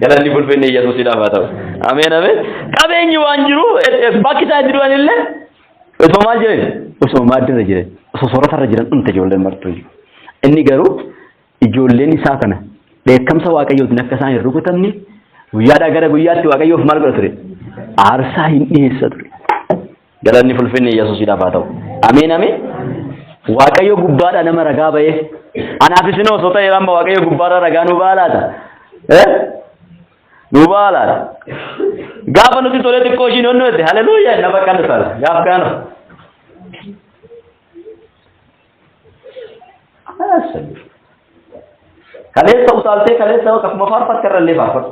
Galanni ulfinni Yesuusiidhaaf haa ta'u. Ameen ameen. Qabeenyi waan jiru bakki isaa itti du'an illee osoo maal jiran, osoo maaddirra jiran, osoo sooratarra jiran dhumte ijoolleen martuu. Inni garuu ijoolleen isaa kana Dheekkamsa Waaqayyootiin akka isaan hin rukutamne guyyaadhaa gara guyyaatti Waaqayyoof maal godha ture? Aarsaa hin dhiyeessa ture. Galanni fulfinni Yesuusiidhaaf haa ta'u. Ameen ameen. Waaqayyo gubbaadhaa nama ragaa ba'ee anaaf isin osoo ta'e amma Waaqayyo gubbaarraa ragaa nu ba'a laata? Eh? Nu ba'a laata? Gaafa nuti tolee xiqqoo ishiin onnoette haleluuyaa nama kan taala gaaf kaanu. Kaleessa utaaltee kaleessa akkuma faarfatte irra illee faarfadhu.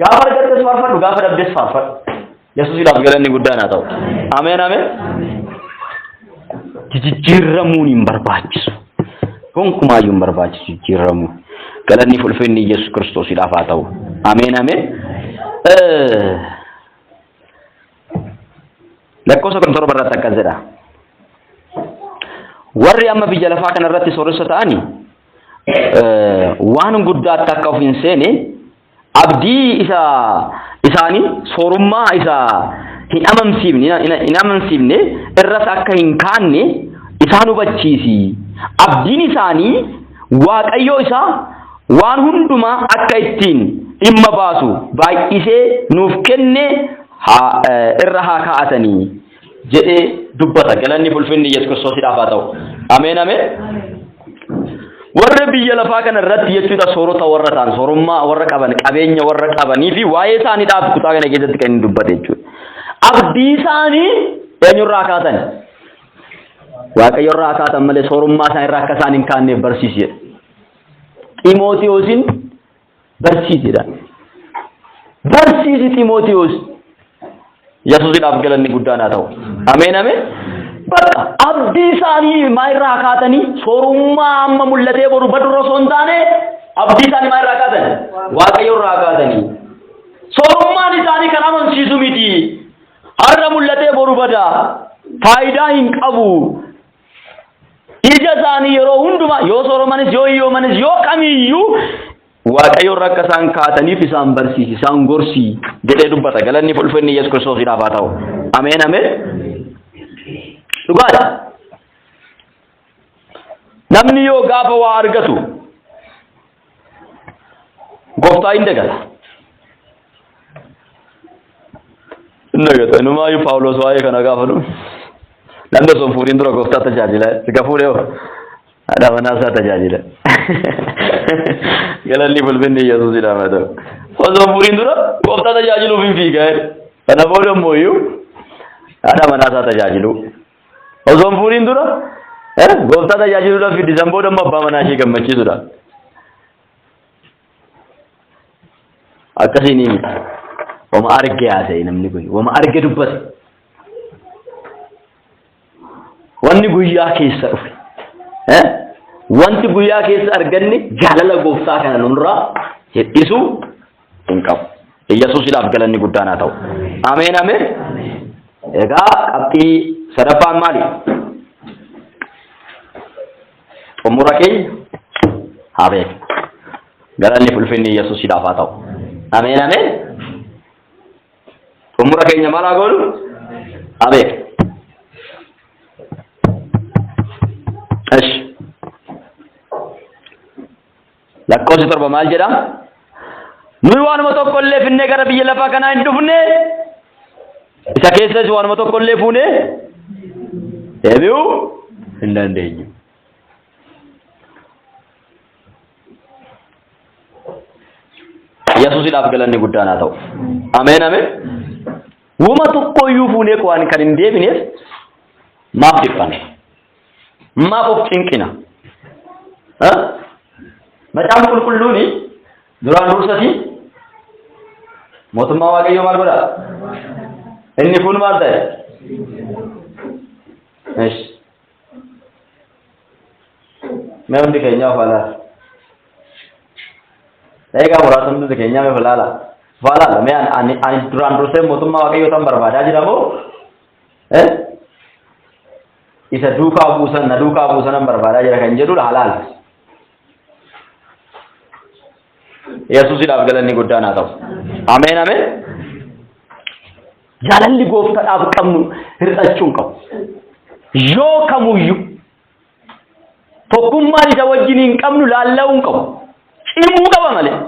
Gaafa argattes faarfadhu gaafa dhabdes faarfadhu. Yesuusiidhaaf galanni guddaan haa ta'u. Ameen ameen. Jijjiirramuun hin barbaachisu. Gonkumaayyuu hin barbaachisu jijjiirramuun. Galanni fi ulfinni Yesuus Kiristoosiidhaaf haa ta'u. Ameen ameen. Lakkoofsa 17 irratti akkas jedha. Warri amma biyya lafaa kana irratti sooressa ta'ani waan guddaatti akka of hin seene abdii isa isaanii soorummaa isa hin amansiifne hin amansiifne irras akka hin kaanne isaan hubachiisi. Abdiin isaanii Waaqayyoo isa waan hundumaa akka ittiin dhimma baasu baay'isee nuuf kenne haa irra haa kaa'atanii jedhee dubbata. Galanni fulfinni Yesuus Kiristoosiidhaaf haa ta'u. Ameen ameen. Warra biyya lafaa kana irratti jechuudha soorota warra ta'an, soorummaa warra qaban, qabeenya warra qabanii fi waa'ee isaaniidhaaf kutaa kana keessatti kan inni dubbate jechuudha. Abdii isaanii eenyurraa kaatan? Waaqayyo irraa kaatan malee soorummaa isaan irraa akka isaan hin kaanneef barsiisi jedha. Ximootiyoosiin barsiisi jedha. Barsiisi Ximootiyoos. Yesuusidhaaf galanni guddaan haa ta'u. Ameen ameen. Bakka abdii isaanii maa irraa kaatanii soorummaa amma mul'atee boru badurra osoo hin taane abdii isaanii maa irraa kaatan? Waaqayyo irraa kaatanii. Soorummaan isaanii kan amansiisu miti. Har'a mul'atee boru bada. Faayidaa hin qabu. Ija isaanii yeroo hundumaa yoo sooromanis yoo hiyyoomanis yoo kamiyyuu Waaqayyo irra akka isaan kaataniif isaan barsiisi, isaan gorsi jedhee dubbata. Galanni fi ulfinni Yesuus Kiristoosiidhaaf haa ta'u. Ameen ameen. Dhugaadha. Namni yoo gaafa waa argatu gooftaa hin dagata. Hin dagata. Inumaayyuu Paawuloos waa'ee kana gaafa dhufu namni osoo hin fuudhin dura gooftaa tajaajila. Erga fuudhee hoo haadha manaa isaa tajaajila. Galanni fulfinni Yesuusidhaaf haa ta'u. Osoo hin fuudhin dura gooftaa tajaajiluuf hin fiiga. Kana booda immoo iyyuu haadha manaa isaa tajaajilu. Osoo hin fuudhin dura gooftaa tajaajiluudhaaf fiddi san booda immoo abbaa manaa ishee gammachiisuudha. Akkasiin miti. Wama arge haasa'e namni kun. Wama arge dubbate. Wanni guyyaa keessa dhufe. Wanti guyyaa keessa arganne jaalala gooftaa kana nurraa hir'isuu hin qabu. Iyyasuusidhaaf galanni guddaan haa ta'u. Ameen ameen. Egaa qabxii sadaffaan maali? Xumura keenya haa beeknu. Galanni fulfinni Yesuusidhaaf haa ta'u. Ameen ameen. Xumura keenya maal haa goonu? Haa beeknu. Eshi. Lakkoofsi 7 maal jedha? Nuyi waanuma tokko illee finnee gara biyya lafaa kanaa hin dhufne, isa keessas waanuma tokko illee fuunee deebi'uu hin dandeenyu. Yesuusidhaaf galanni guddaan haa ta'u. Ameen ameen. Wama tokko iyyuu fuunee waan kan hin deebineef maaf dhiphanna? Maaf of cinqina? Macaafni qulqulluun duraan dursati mootummaa Waaqayyoo maal godha? Inni kun maal ta'e? Esh. Mee hundi keenya of alaala. Eegaa muraasa hundi keenya mee of ilaala. Of alaala. Mee ani ani duraan dursee mootummaa Waaqayyoo tan barbaadaa jira moo? Eh? Isa duukaa buusan na duukaa buusanan barbaadaa jira kan jedhudha halaal. Yesuusidhaaf galanni guddaan haa ta'u. Ameen ameen. Jaalalli gooftaadhaaf qabnu hir'achuu hin qabu. Yoo kamuyyuu tokkummaan isa wajjin hin qabnu laalla'uu hin qabu. Cimuu qaba malee.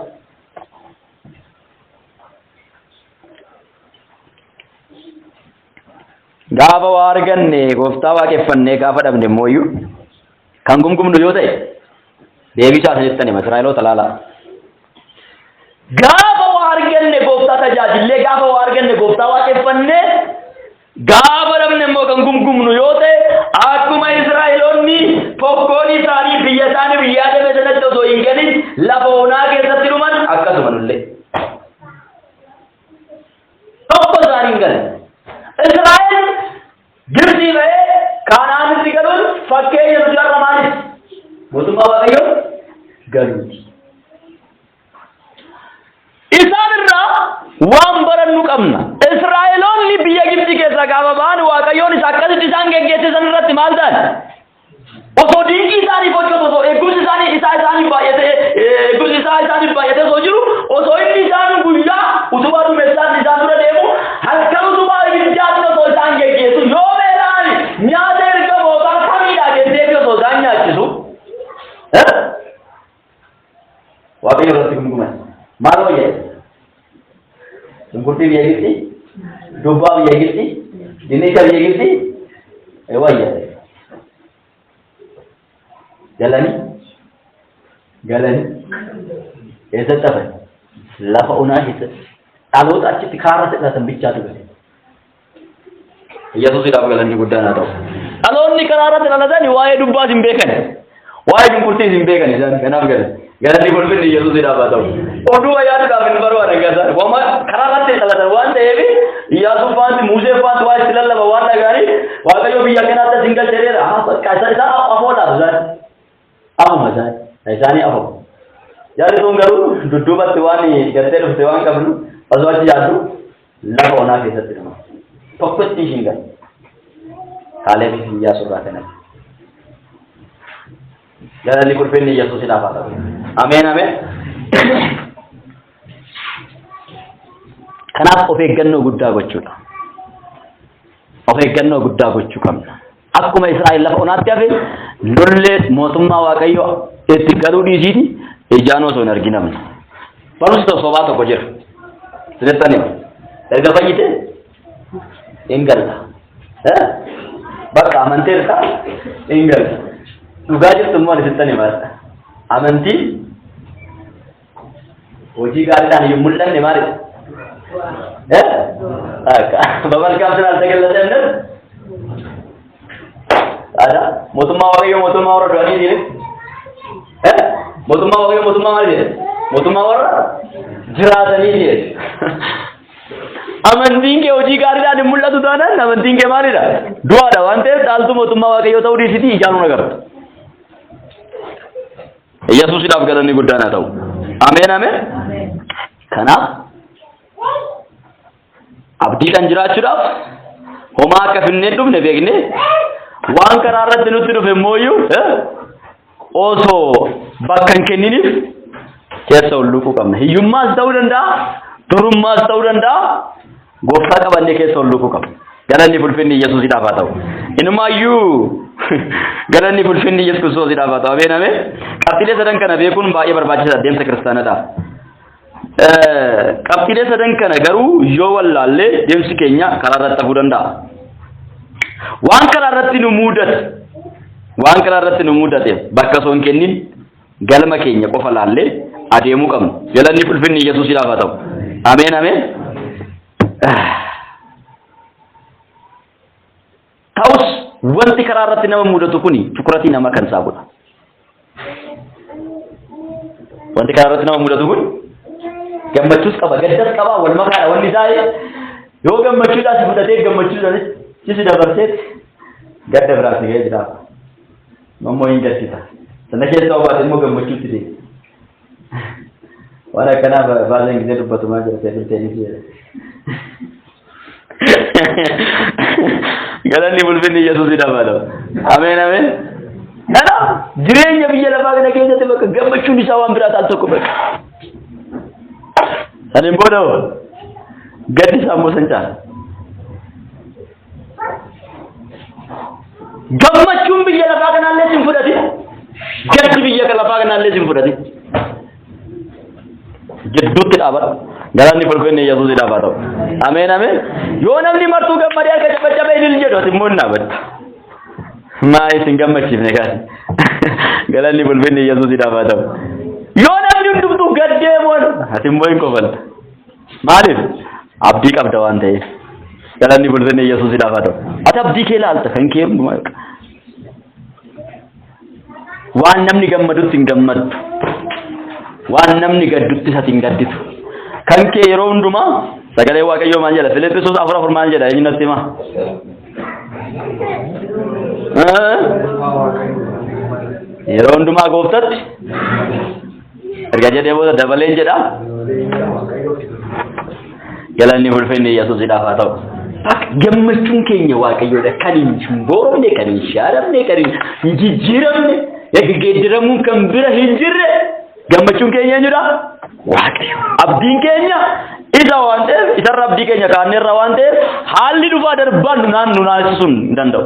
Gaafa waa arganne gooftaa waaqeffannee gaafa dhabne immoo iyyuu kan gumgumnu yoo ta'e deebii isaa isinittan hima Israa'eloota laalaa. Gaafa waa arganne gooftaa tajaajillee gaafa waa arganne gooftaa waaqeffannee gaafa dhabne immoo kan gumgumnu yoo ta'e akkuma Israa'eloonni tokkoon isaanii biyya isaanii biyya yaadame sanatti osoo hin galin lafa onaa keessatti dhuman akkasuma nullee. Tokko isaanii hin galle. Israa'el Gibxii ba'ee Kaanaanitti galuun fakkeenya nuti har'a maaliif? Mootummaa Waaqayyoo galuuti. Isaan irraa waan barannu qabna. Israa'eloonni biyya Gibxii keessaa gaafa ba'an Waaqayyoon isa akkasitti isaan geggeesse san irratti maal ta'an? Osoo dinqii isaaniif hojjetu, osoo eegumsi isaanii isaa isaaniif baay'atee, eegumsi isaa isaaniif baay'atee osoo jiru, osoo inni isaan guyyaa utubaa duumessaan isaan dura deemu, halkan utubaa ibiddaatiin osoo isaan geggeessu, yoo beela'an nyaata ergamootaa samiidhaa kenneefii osoo isaan nyaachisu, Waaqayyo irratti gumguman. Maal wayya? Shunkurtii biyya Gibxii, dubbaa biyya Gibxii, dinnicha biyya Gibxii wayya. Galanii galanii eessatti hafan? Lafa onaa keessatti. Dhaloota achitti kaarra sedhatan bichaatu gale. Yesuusidhaaf galanni guddaan haa ta'u. Dhaloonni karaa irratti dhalatan waa'ee dubbaas hin beekan. Waa'ee shunkurtiis hin beekan isaan kanaaf galan. Galanni ulfinni Yesuusidhaaf haa ta'u. Oduu yaaduudhaaf hin barbaadan gasaa. Wama karaa irratti dhalatan waan ta'eef Iyyaasuu faanti Musee faanti waa itti lallaba waan dhagaanii Waaqayyo biyya akkanaatti as hin galcheedha. Haa bakka isaan isaan afoodhaaf isaan. Afuma isaan. Isaanii afuma. Jarri sun garuu dudduubatti waan gartee dhufte waan qabnu osoo achi yaaddu lafa onaa keessatti dhuma. Tokkotti ishiin gala. Kaalebii fi Iyyaasuu irraa kanatti. Galanni ulfinni Yesuusidhaaf haa ta'u. Ameen ameen. Kanaaf of eeggannoo guddaa gochuudha. Of eeggannoo guddaa gochuu qabna. Akkuma Israa'el lafa onaatti hafe lollee mootummaa Waaqayyoo itti galuu dhiisiiti ijaan osoo hin arginamne. Barumsi tokko sobaa tokko jira. Sinettan hima. Erga fayyite hin galta. Bakka amanteerta hin galta. Dhugaa jirtu immoo ani sittan hima. Amantiin hojii gaariidhaan hin mul'anne maalidha? Eh? Akka በመልካም ስላልተገለጸ እምነት ታዲያ mootummaa Waaqayyoo mootummaa warra du'anii jedhe eh mootummaa Waaqayyoo mootummaa maal jedhe mootummaa warra jiraatanii jedhe amantiin kee hojii gaariidhaan hin mul'atu taanaan amantiin kee maalidha du'aadha waan ta'eef dhaaltuu mootummaa Waaqayyoo ta'uu dhiisitii ijaan nu agartu Yesuusidhaaf galanni guddaan haa ta'u. Ameen ameen. Kanaaf abdiidhaan jiraachuudhaaf homaa akka finnee dhufne beekne waan karaa irratti nutti dhufe immoo iyyuu osoo bakka hin kenniniif keessa hulluuquu qabna. Hiyyummaas ta'uu danda'a, durummaas ta'uu danda'a, gooftaa qabannee keessa hulluuquu qabna. Galanni fulfinni Yesuusidhaaf haa ta'u. Inumaayyuu galanni fulfinni Yesuus Kiristoosiidhaaf haa ta'u. Ameen ameen. Qabxiilee sadan kana beekuun baay'ee barbaachisaadha deemsa kiristaanadhaaf. Qabxiilee sadan kana garuu yoo wallaallee deemsi keenya karaa irratti hafuu danda'a. Waan karaa irratti nu mudate waan karaa irratti nu mudate bakka osoo hin kennin galma keenya qofa laallee adeemuu qabna. Galanni ulfinni Yesuusiidhaaf haa ta'u. Ameen ameen. Ta'us wanti karaa irratti nama mudatu kuni tukuratii nama kan saaqudha. Wanti karaa irratti nama mudatu kun gammachuus qaba, gaddas qaba, wal makaadha wanni isaa yoo gammachuudhaa si fudhatee gammachuudhaan si dabarsee gadda biraa si ga'ee jira. Mammoo hin gaddita. Sana keessaa obaate immoo gammachuutti deema. Waan akkanaa baaseen gisee dubbatu maal jedha table tennis jedha. Galanni ulfinni Yesuusidhaaf haa ta'u. Ameen ameen. Kanaaf jireenya biyya lafaa kana keessatti bakka gammachuun isaa waan biraa taal tokko bakka. Saniin booda hoo gaddi isaa immoo san caala. Gammachuun biyya lafaa kanaallee sin fudhatin. Gaddi biyya lafaa kanaallee sin fudhatin. Gidduutti dhaabadhu. Galanni fulfinni Yesuusiidhaaf haa ta'u. Ameen ameen. Yoo namni martuu gammadee harka cabacabee ilil jedhu ati immoo hin dhaabatta. Maa isin gammachiifne kaasi. Galanni fulfinni Yesuusiidhaaf haa ta'u. Yoo namni hundumtuu gaddee moon ati immoo hin kofalta. Maaliif? Abdii qabda waan ta'eef. Galanni fulfinni Yesuusiidhaaf haa ta'u. Ati abdii kee ilaalta kan kee hundumaa. Waan namni gammadutti hin gammaddu. Waan namni gaddutti ati hin gadditu. Kan kee yeroo hundumaa sagalee Waaqayyoo maal jedha? Filiphisuus 4:4 maal jedha? Eenyu natti hima? Yeroo hundumaa gooftatti erga jedhee booda dabaleen jedha. Galanni ulfinni Yesuusidhaaf haa ta'u. Akka gammachuun keenya Waaqayyoodha. Kan hin boorofne, kan hin shaaramne, kan hin jijjiiramne, geeddaramuun kan bira hin jirre gammachuun keenya eenyudha? Waaqayyo. Abdiin keenya isa waan ta'eef, isarra abdii keenya kaanneerra waan ta'eef haalli dhufaa darbaan nu naan nu naasisuun hin danda'u.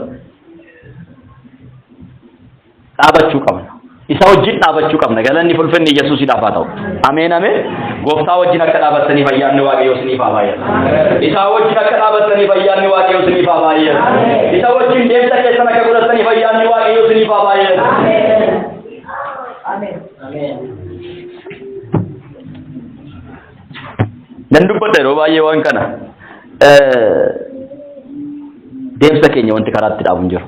Dhaabachuu qabna. Isa wajjin dhaabachuu qabna. Galanni fulfinni Yesuusidhaaf haa ta'u. Ameen ameen. Gooftaa wajjin akka dhaabattaniif ayyaanni Waaqayyoo isiniif haa baay'atu. Isaa wajjin akka dhaabattaniif ayyaanni Waaqayyoo isiniif haa baay'atu. Isa wajjin deemsa keessan akka godhattaniif ayyaanni Waaqayyoo isiniif haa baay'atu. Nan dubbadha yeroo baay'ee waan kana. Deemsa keenya wanti karaatti dhaabu hin jiru.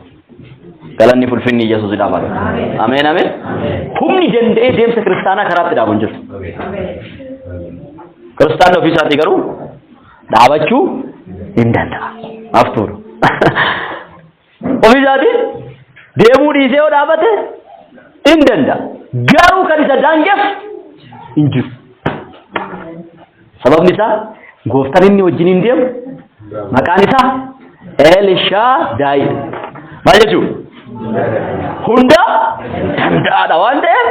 Galanni fulfinni Yesuusidhaaf haa ta'u. Ameen ameen. Humni danda'ee deemsa kiristaanaa karaatti dhaabu hin jiru. Kiristaanni ofii isaatii garuu dhaabachuu hin danda'a. Haftuudha. Ofii isaatii deemuu dhiisee yoo dhaabate hin danda'a. Garuu kan isa daangessu hin jiru. Sababni isaa gooftaan inni wajjin hin deemu maqaan isaa Elshaadaay. Maal jechuun? Hunda danda'aadha waan ta'eef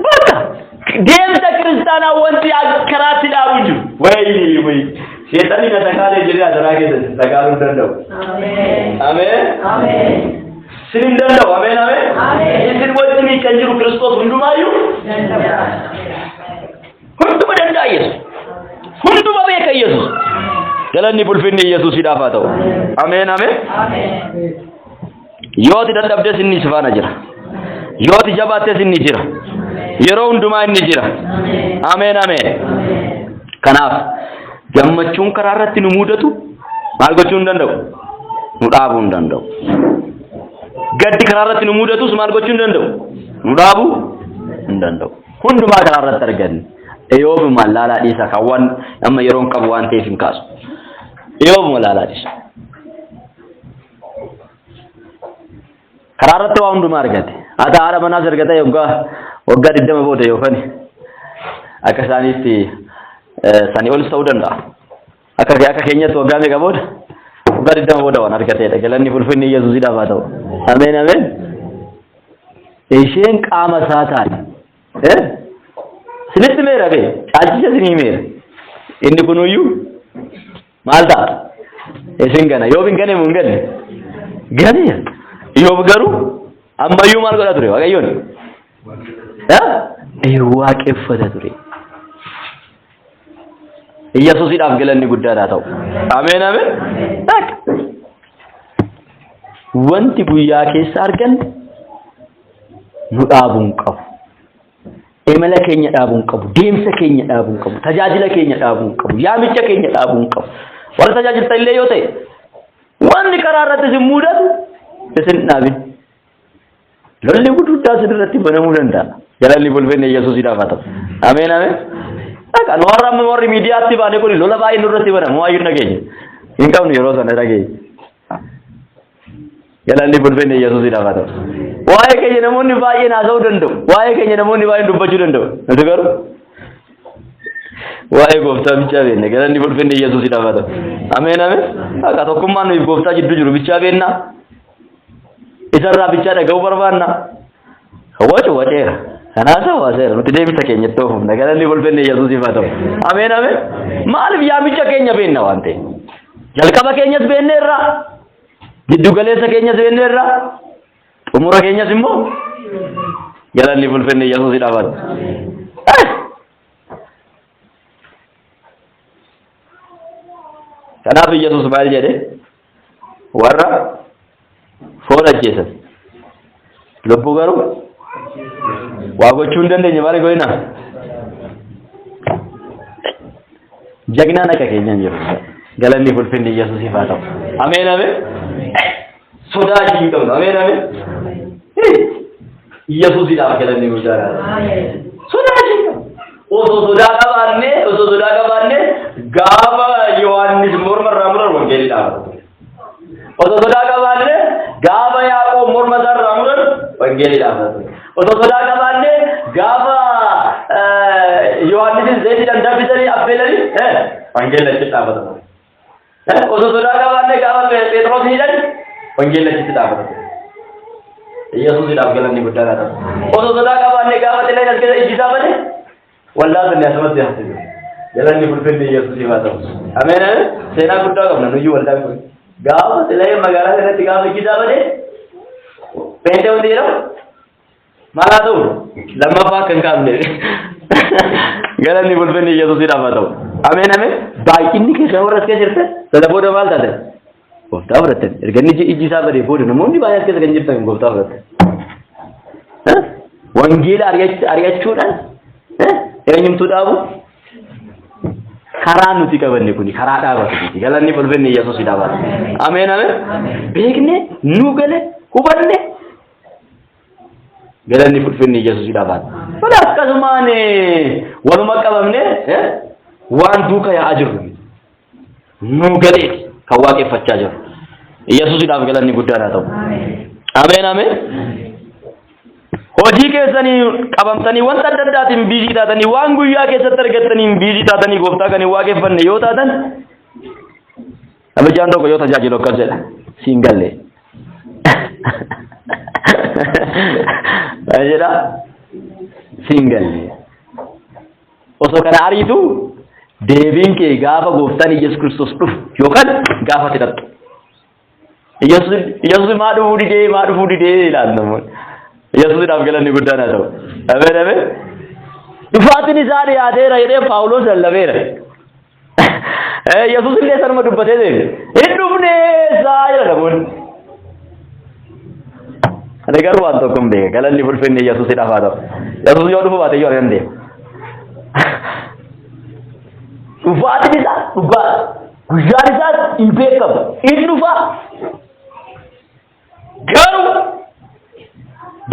bakka deemsa kiristaanaa wanti karaatti dhaabu hin jiru. Wayii wayii seexanni na sakaalee jedhee adaraa keessatti sakaaluu hin danda'u. Ameen. Sin hin danda'u. Ameen ameen. Isin wajjin kan jiru Kiristoos hundumaayyuu hunduma danda'a Yesuus. Hunduma beeka Yesuus. Galanni fulfinni Yesuusidhaaf haa ta'u. Ameen ameen. Yoo ati dadhabdes inni si faana jira. Yoo ati jabaattes inni jira. Yeroo hundumaa inni jira. Ameen ameen. Kanaaf gammachuun karaa irratti nu mudatu maal gochuu hin danda'u? Nu dhaabuu hin danda'u. Gaddi karaa irratti nu mudatus maal gochuu hin danda'u? Nu dhaabuu hin danda'u. Hundumaa karaa irratti arganne. Eyoobuma laalaa dhiisa kan waan amma yeroon qabu waan ta'eef hin kaasu. Eyoobuma laalaa dhiisa. Karaa irratti waa hundumaa argate. Haa ta'u haadha manaas argate waggaa waggaa 20 booda yookaan akka isaaniitti sanii olis ta'uu danda'a. Akka akka keenyatti waggaa meeqa booda? Waggaa 20 booda waan argateedha. Galanni fulfinni Yesuusiidhaaf haa ta'u. Ameen ameen. Isheen qaama isaa taate. Eh? Isinitti meera bee? Caalchisa isinii meera. Inni kunuyyuu maal ta'a? Isin gana. Yoob hin gane moo hin ganne? Ganeera. Yoob garuu ammayyuu maal godha ture Waaqayyoon? Eh? Waaqeffata ture. Iyyasuusidhaaf galanni guddaadha haa ta'u. Ameen ameen. Bakka. Wanti guyyaa keessa arganne nu dhaabuu hin qabu. Imala keenya dhaabuu hin qabu. Deemsa keenya dhaabuu hin qabu. Tajaajila keenya dhaabuu hin qabu. Yaamicha keenya dhaabuu hin qabu. Warra tajaajiltan illee yoo ta'e wanni karaa irratti isin mudatu isin hin dhaabin. Lolli guddaa isin irratti banamuu danda'a. Galanni fulfinni Yesuusiidhaaf haa ta'u. Ameen ameen. Akka nu warra amma warri miidiyaatti baane kun lola baay'ee nurratti banamu waayyuu hin dhageenye. Hin qabnu yeroo sana dhageenye. Galanni fulfinni Yesuusiidhaaf haa ta'u. Waa'ee keenya namoonni baay'een haasa'uu danda'u. Waa'ee keenya namoonni baay'een dubbachuu danda'u. Nuti garuu waa'ee gooftaa bichaa beekna. Galanni fulfinni Yesuusiidhaaf haa ta'u. Ameen ameen. Akka tokkummaan nuyi gooftaa jidduu jiru bichaa beekna. Isarraa bichaa dhaga'uu barbaanna. Wacu waceera. Kanaaf hawaaseera. Nuti deemsa keenya itti oofufna. Galanni ulfinni Yesuusiif haa ta'u. Ameen ameen. Maaliif yaamicha keenya beenna waan ta'eef. Jalqaba keenyas beenneerra. Giddu galeessa keenyas beenneerra. Xumura keenyas immoo galanni ulfinni Yesuusiidhaaf haa ta'u. Kanaaf Iyyasuus maal jedhe? Warra foon ajjeesan. Lubbuu garuu waa gochuu hin dandeenye maal godhina? Jagnaan akka keenyaan jiru. Galanni ulfinni Iyyasuusiif haa ta'u. Ameen ameen. Sodaa hin qabnu. Ameen ameen. Iyyasuusidhaaf galanni guddaa haa ta'u. Sodaa hin qabnu. Osoo sodaa qabaannee osoo sodaa qabaannee gaafa Yohaannis morma irraa muran wangeelli dhaabata. Osoo sodaa qabaannee gaafa Yaaqoob morma isaa irraa muran wangeelli dhaabata. Osoo sodaa qabaannee gaafa Yohaannisin zayitiidhaan danfisanii affeelanii wangeelli achitti dhaabata. Osoo sodaa qabaannee gaafa Phexros hidhan wangeelli achitti dhaabata. Yesuusidhaaf galanni guddaan haa ta'u. Osoo sodaa qabaannee gaafa xileen as keessa ijji isaa bade waldaa sunni asumatti hafte. Galanni ulfinni Yesuusiif haa ta'u. Ameen ameen. Seenaa guddaa qabna nuyyuu waldaan kun. Gaafa xileen magaalaa kanatti gaafa ijji isaa bade pheenxee hundi jedhamu maal haa ta'u lammaffaa akka hin kaafne. Galanni ulfinni Yesuusiidhaaf haa ta'u. Ameen ameen. Baay'inni keessan warra as keessa jirtan sana booda maal taatan? Gooftaa fudhatan. Erga inni ijji isaa badee booda namoonni baay'ee as keessa kan jirtan gooftaa fudhatan. Wangeela ari'achuudhaan eenyumtuu dhaabu? Karaa nuti qabanne kuni karaa dhaabatu miti. Galanni ulfinni Yesuus dhaabata. Ameen ameen. Beekne nu gale hubanne galanni ulfinni Yesuus dhaabata. Kun akkasumaan waluma qabamne waan duuka yaa'aa jirru miti. Nuu galeeti kan waaqeffachaa jiru. Yesuusidhaaf galanni guddaan haa ta'u. Ameen ameen. Hojii keessanii qabamtanii wanta adda addaatiin biizii taatanii waan guyyaa keessatti argattaniin biizii taatanii gooftaa kan hin waaqeffanne yoo taatan namichaan tokko yoo tajaajilu akkas jedha siin galle. Maal jedha siin galle. Osoo kana ariitu deebiin kee gaafa gooftaan Iyyasuus Kiristoos dhufu yookaan gaafa ati dhaqxu. Iyyasuus maa dhufuu didee maa dhufuu didee ilaal namoonni. Iyyasuusidhaaf galanni guddaan haa ta'u. Ameen ameen. Dhufaatiin isaa dhiyaateera jedhee Phaawulos lallabeera. Yesuus illee sanuma dubbatee deeme. Hin dhufne isaa jedha namoonni. Ani garuu waan tokko hin beeka. Galanni ulfinni Yesuusidhaaf haa ta'u. Yesuus yoo dhufu baate iyyuu ani nan deema. Dhufaatiin isaa dhugaa. Guyyaan isaas hin beekamu. In dhufa. Garuu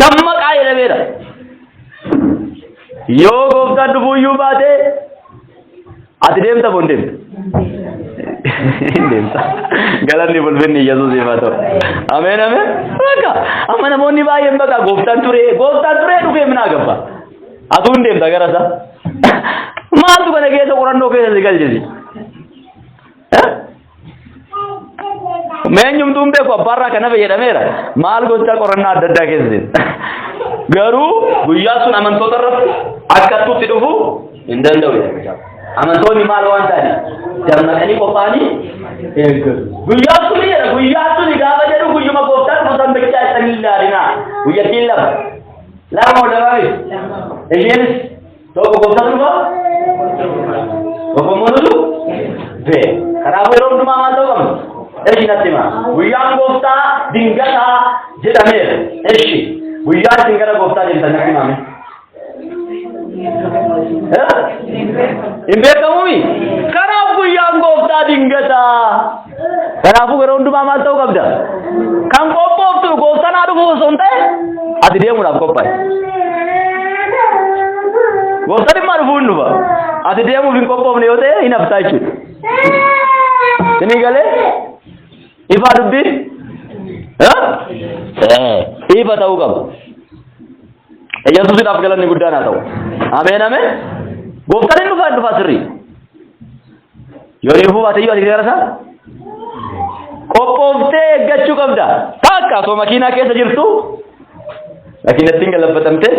dammaqaa jedhameera. Yoo gooftaan dhufuu iyyuu baate ati deemta moo hin deemtu? Hin deemta. Galanni ulfinni Yesuusiif haa ta'u. Ameen ameen. Bakka amma namoonni baay'een bakka gooftaan turee gooftaan turee dhufee minaa gabba. Atuu hin deemta gara isaa. Maaltu kana keessa qorannoo keessa si galchisi? Meenyumtuu hin beeku abbaarraa kana fayyadameera. Maal gochaa qorannaa adda addaa keessa seena. Garuu guyyaa sun amantoota irratti akka tutti dhufu hin danda'u jedha. Amantoonni maal waan ta'aniif dammaqanii qophaa'anii eeggatu. Guyyaa suni jedha guyyaa suni gaafa jedhu guyyuma gooftaan dhufu san bichaa itti hin ilaalinaa. Guyyattiin lama. Lama moo lama miti? Isheenis Tokko gooftaan dhufa. Tokko immoo nutu bee. Kanaafuu yeroo hundumaa maal ta'uu qabna? Eshi natti hima. Guyyaan gooftaa dingataa jedhameera. Eshi guyyaa isin gara gooftaa deemtan natti himame. Hin beekamuumi? Kanaaf guyyaan gooftaa dingataa. Kanaafuu yeroo hundumaa maal ta'uu qabda? Kan qophooftu gooftaan haa dhufu osoo hin ta'e ati deemuudhaaf qophaa'i. Gooftaan dhimma dhufuu hin dhufa. Ati deemuuf hin qophoofne yoo ta'e hin haftaa jechuudha. Isinii galee? Ifaa dubbiin? Ifa ta'uu qaba. Yesuusidhaaf galanni guddaan haa ta'u. Ameen ameen. Gooftaan hin dhufa hin dhufa sirrii. Yoo dhufuu baate iyyuu ati gara isaa qophooftee eeggachuu qabda. Takka osoo makiinaa keessa jirtu makiinattiin galabbatamte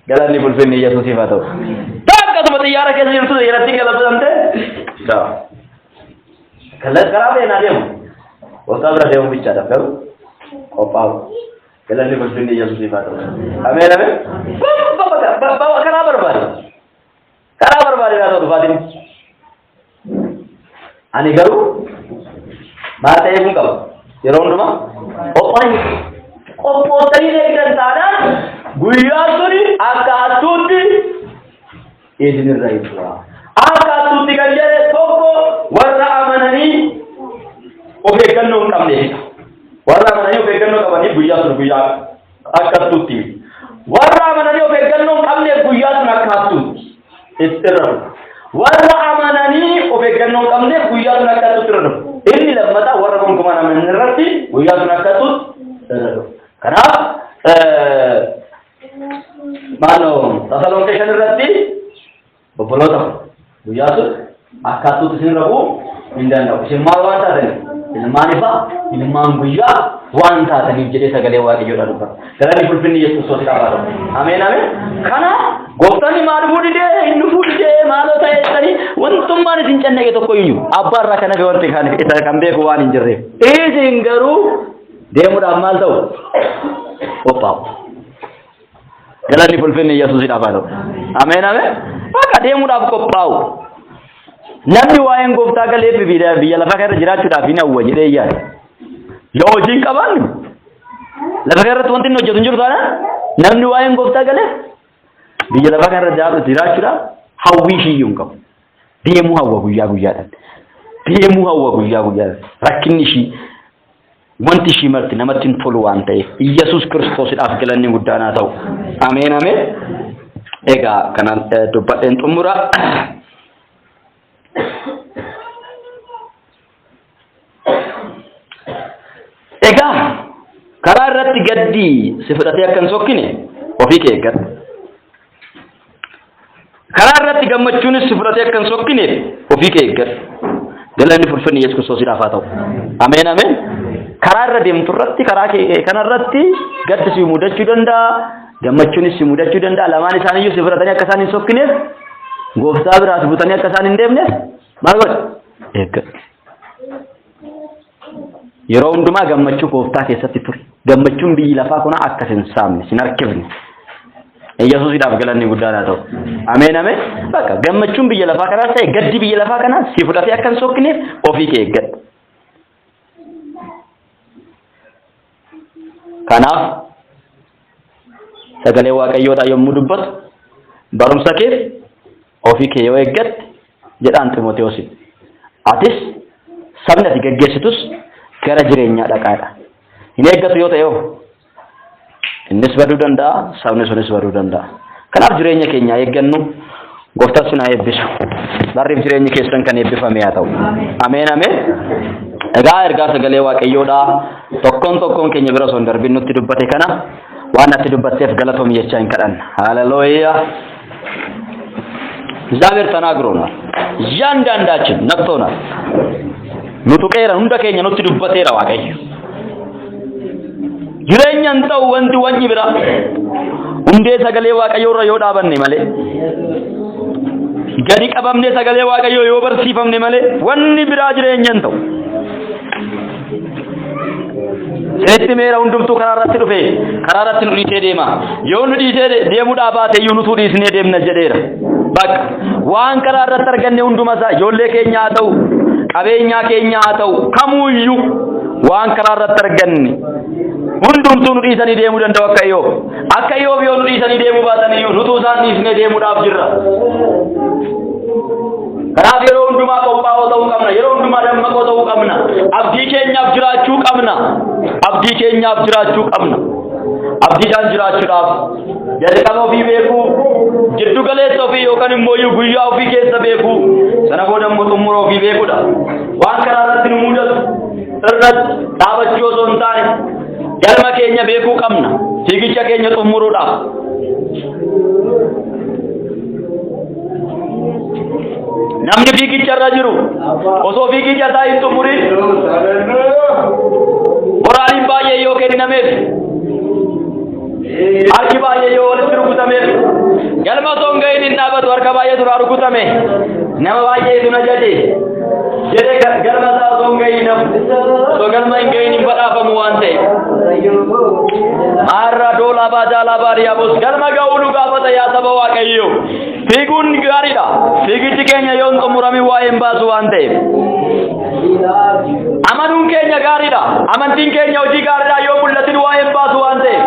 galanni ulfinni Yesuusiif haa ta'u. Takka osoo xiyyaara keessa jirtu xiyyarattiin galabbatamte karaa fe'een adeemu. Gooftaa bira deemuu bichaadhaaf garuu qophaa'u. Galanni ulfinni Yesuusiif haa ta'u. Ameen ameen. Karaa barbaade. Karaa barbaade haa ta'u dhufaatiin. Ani garuu maal ta'ee kun qaba? Yeroo hundumaa qophaa'e. Qophooftanii eegdan taanaan guyyaan suni akka hattuutti isinirra hin tura. Akka hattuutti kan jedhe tokko warra amananii of eeggannoo hin qabneefidha. Warra amananii of eeggannoo qabaniif guyyaa sun guyyaa akka hattuutti miti. Warra amananii of eeggannoo hin qabneef guyyaa sun akka hattuutti irra dhufa. Warra amananii of eeggannoo hin qabneef guyyaa sun akka hattuutti irra dhufa. Inni lammataa warra gonkumaan amanan irratti guyyaa sun akka hattuutti irra dhufa. Kanaaf maannoo Tasalonqee 5 irratti obboloota guyyaa sun akka hattuutti isin irra bu'uu hin danda'u. Isin maal waan taataniif? Ilmaan ifaa, ilmaan guyyaa waan taataniif jedhee sagalee Waaqayyoodhaan dubbata. Galanni fulfinni Yesuus Kiristoosiidhaaf haa ta'u. Ameen ameen. Kanaaf gooftaan maal dhufuu didee hin dhufuu didee maaloo ta'e jettanii wantummaan isin cannaqe tokko iyyuu abbaa irraa kan hafe wanti kan isa kan beeku waan hin jirreef. Isin garuu deemuudhaaf maal ta'u? Qophaa'u. Galanni fulfinni Yesuusiidhaaf haa ta'u. Ameen ameen. Bakka deemuudhaaf qophaa'u. Namni waa'een gooftaa galeef biyya lafaa kana irra jiraachuudhaaf hin hawwa jedhee yaada. Yoo hojii hin qabaanne lafa kana irratti wanti inni hojjetu hin jiru taanaan namni waa'een gooftaa galeef biyya lafaa kana irra jiraachuudhaaf hawwii ishiiyyuu hin qabu. Deemuu hawwa guyyaa guyyaadhaan. Deemuu hawwa guyyaa guyyaadhaan. Rakkinni ishii wanti ishii marti namatti hin tolu waan ta'eef Iyyasuus Kiristoosidhaaf galanni guddaan haa ta'u. Ameen ameen. Egaa kanaan dubbadheen xumura. Egaa karaa irratti gaddi si fudhatee akka hin sokkine ofii kee eeggadhu. Karaa irratti gammachuunis si fudhatee akka hin sokkineef ofii kee eeggadhu. Galanni fulfinni Yesuus Kiristoosiidhaaf haa ta'u. Ameen ameen. Karaa irra deemtu irratti karaa kee kana irratti gaddi si mudachuu danda'a. Gammachuunis si mudachuu danda'a. Lamaan isaaniiyyuu si fudhatanii akka isaan hin sokkineef gooftaa biraa si butanii akka isaan hin deemneef maal godhi? Eeggadhu. Yeroo hundumaa gammachuu gooftaa keessatti turi. Gammachuun biyyi lafaa kuna akka sin saamne, sin harkifne. Yesuusidhaaf galanni guddaan haa ta'u. Ameen ameen. Bakka gammachuun biyya lafaa kanaas ta'e gaddi biyya lafaa kanaas si fudhatee akka hin sokkineef ofii kee eeggadhu. Kanaaf sagalee Waaqayyoodhaa yommuu dubbatu barumsa keef ofii kee yoo eeggatte jedhaan Ximotewosiin. Atis sabni ati geggeessitus gara jireenyaa dhaqaadha. Hin eeggatu yoo ta'e hoo innis baduu danda'a, sabni sunis baduu danda'a. Kanaaf jireenya keenya eeggannu gooftaan sin haa eebbisu. Barriif jireenyi keessan kan eebbifame haa ta'u. Ameen ameen. Egaa ergaa sagalee Waaqayyoodhaa tokkoon tokkoon keenya bira osoo hin darbin nutti dubbate kana waan natti dubbatteef galatoomi jechaa hin kadhanna. Haleluuyaa. እግዚአብሔር ተናግሮናል። እያንዳንዳችን ነክቶናል። Nu tuqeera hunda keenya nutti dubbateera Waaqayyo. Jireenya hin ta'u wanti wanyi bira hundee sagalee Waaqayyoo irra yoo dhaabanne malee gadi qabamnee sagalee Waaqayyoo yoo barsiifamne malee wanni biraa jireenya hin ta'u. Isinitti meera hundumtuu karaa irratti dhufe karaa irratti nu dhiisee deema. Yoo nu dhiisee deemuudhaa baate iyyuu nutuu dhiisnee deemna jedheera. Bakka waan karaa irratti arganne hunduma isaa ijoollee keenya haa ta'u qabeenyaa keenya haa ta'u kamuuyyuu waan karaa irratti arganne hundumtuu nu dhiisanii deemuu danda'u akka Iyyoob. Akka Iyyoob yoo nu dhiisanii deemuu baatan iyyuu nutuu isaan dhiisnee deemuudhaaf jirra. Kanaaf yeroo hundumaa qophaa'oo ta'uu qabna. Yeroo hundumaa dammaqoo ta'uu qabna. Abdii keenyaaf jiraachuu qabna. Abdii keenyaaf jiraachuu qabna. Abdiidhaan jiraachuudhaaf jalqaba ofii beekuu, jiddu galeessa ofii yookaan immoo guyyaa ofii keessa beekuu, sana booda immoo xumura ofii beekuudha. Waan karaa irratti nu mudatu irratti dhaabachuu osoo hin taane galma keenya beekuu qabna. Fiigicha keenya xumuruudhaaf. Namni fiigicha irra jiru osoo fiigicha isaa hin xumurin boraaniin baay'ee yoo kennameef harki baay'ee yoo walitti rukutameef galma osoo hin gahin hin dhaabatu harka baay'ee duraa rukutame nama baay'eetu na jaje Jedhee galma isaa osoo hin gahiin hafu. Osoo galma hin gahiin hin badhaafamu waan ta'eef. Maarraa doolaa baajaalaa baadiyyaa galma ga'uu nu gaafata yaa saba Waaqayyoo. Fiiguun gaariidha. Fiigichi keenya yoo hin xumuramin waa'ee hin baasu waan ta'eef. Amanuun keenya gaariidha. Amantiin keenya hojii gaariidha yoo mul'atin waa'ee hin baasu waan ta'eef.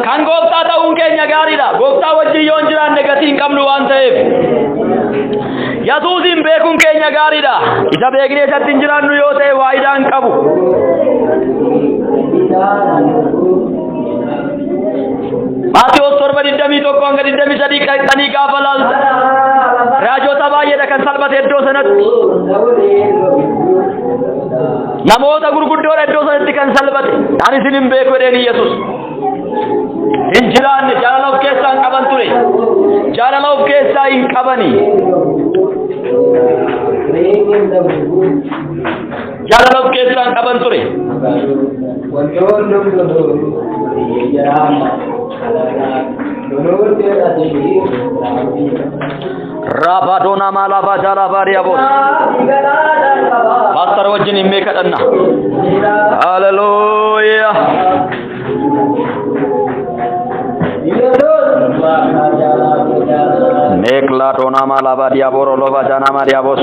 Kan gooftaa ta'uun keenya gaariidha. Gooftaa wajjin yoo hin jiraanne gatii hin qabnu waan ta'eef. Yesuusin beekuun keenya gaariidha. Isa beeknee isatti hin jiraannu yoo ta'e faayidaa hin qabu. Maatewos 7:21 hanga 23 qaxxanii gaafa laalta. Raajota baay'eedha kan salphate iddoo sanatti. Namoota gurguddoodha iddoo sanatti kan salphate. Ani isin hin beeku jedheen Yesuus. Hin jiraanne jaalala of keessaa hin qaban ture. Jaalala of keessaa hin qabani. Jaalala of keessaa hin qaban ture. Raabadoonaa maalaa jaalaa baariyaa boos. Paastar wajjin hin kadhanna. Haleluuyaa. Meeklaa doonaa maalaa baadiyaa booroo loobaa jaanaa maadiyaa boos.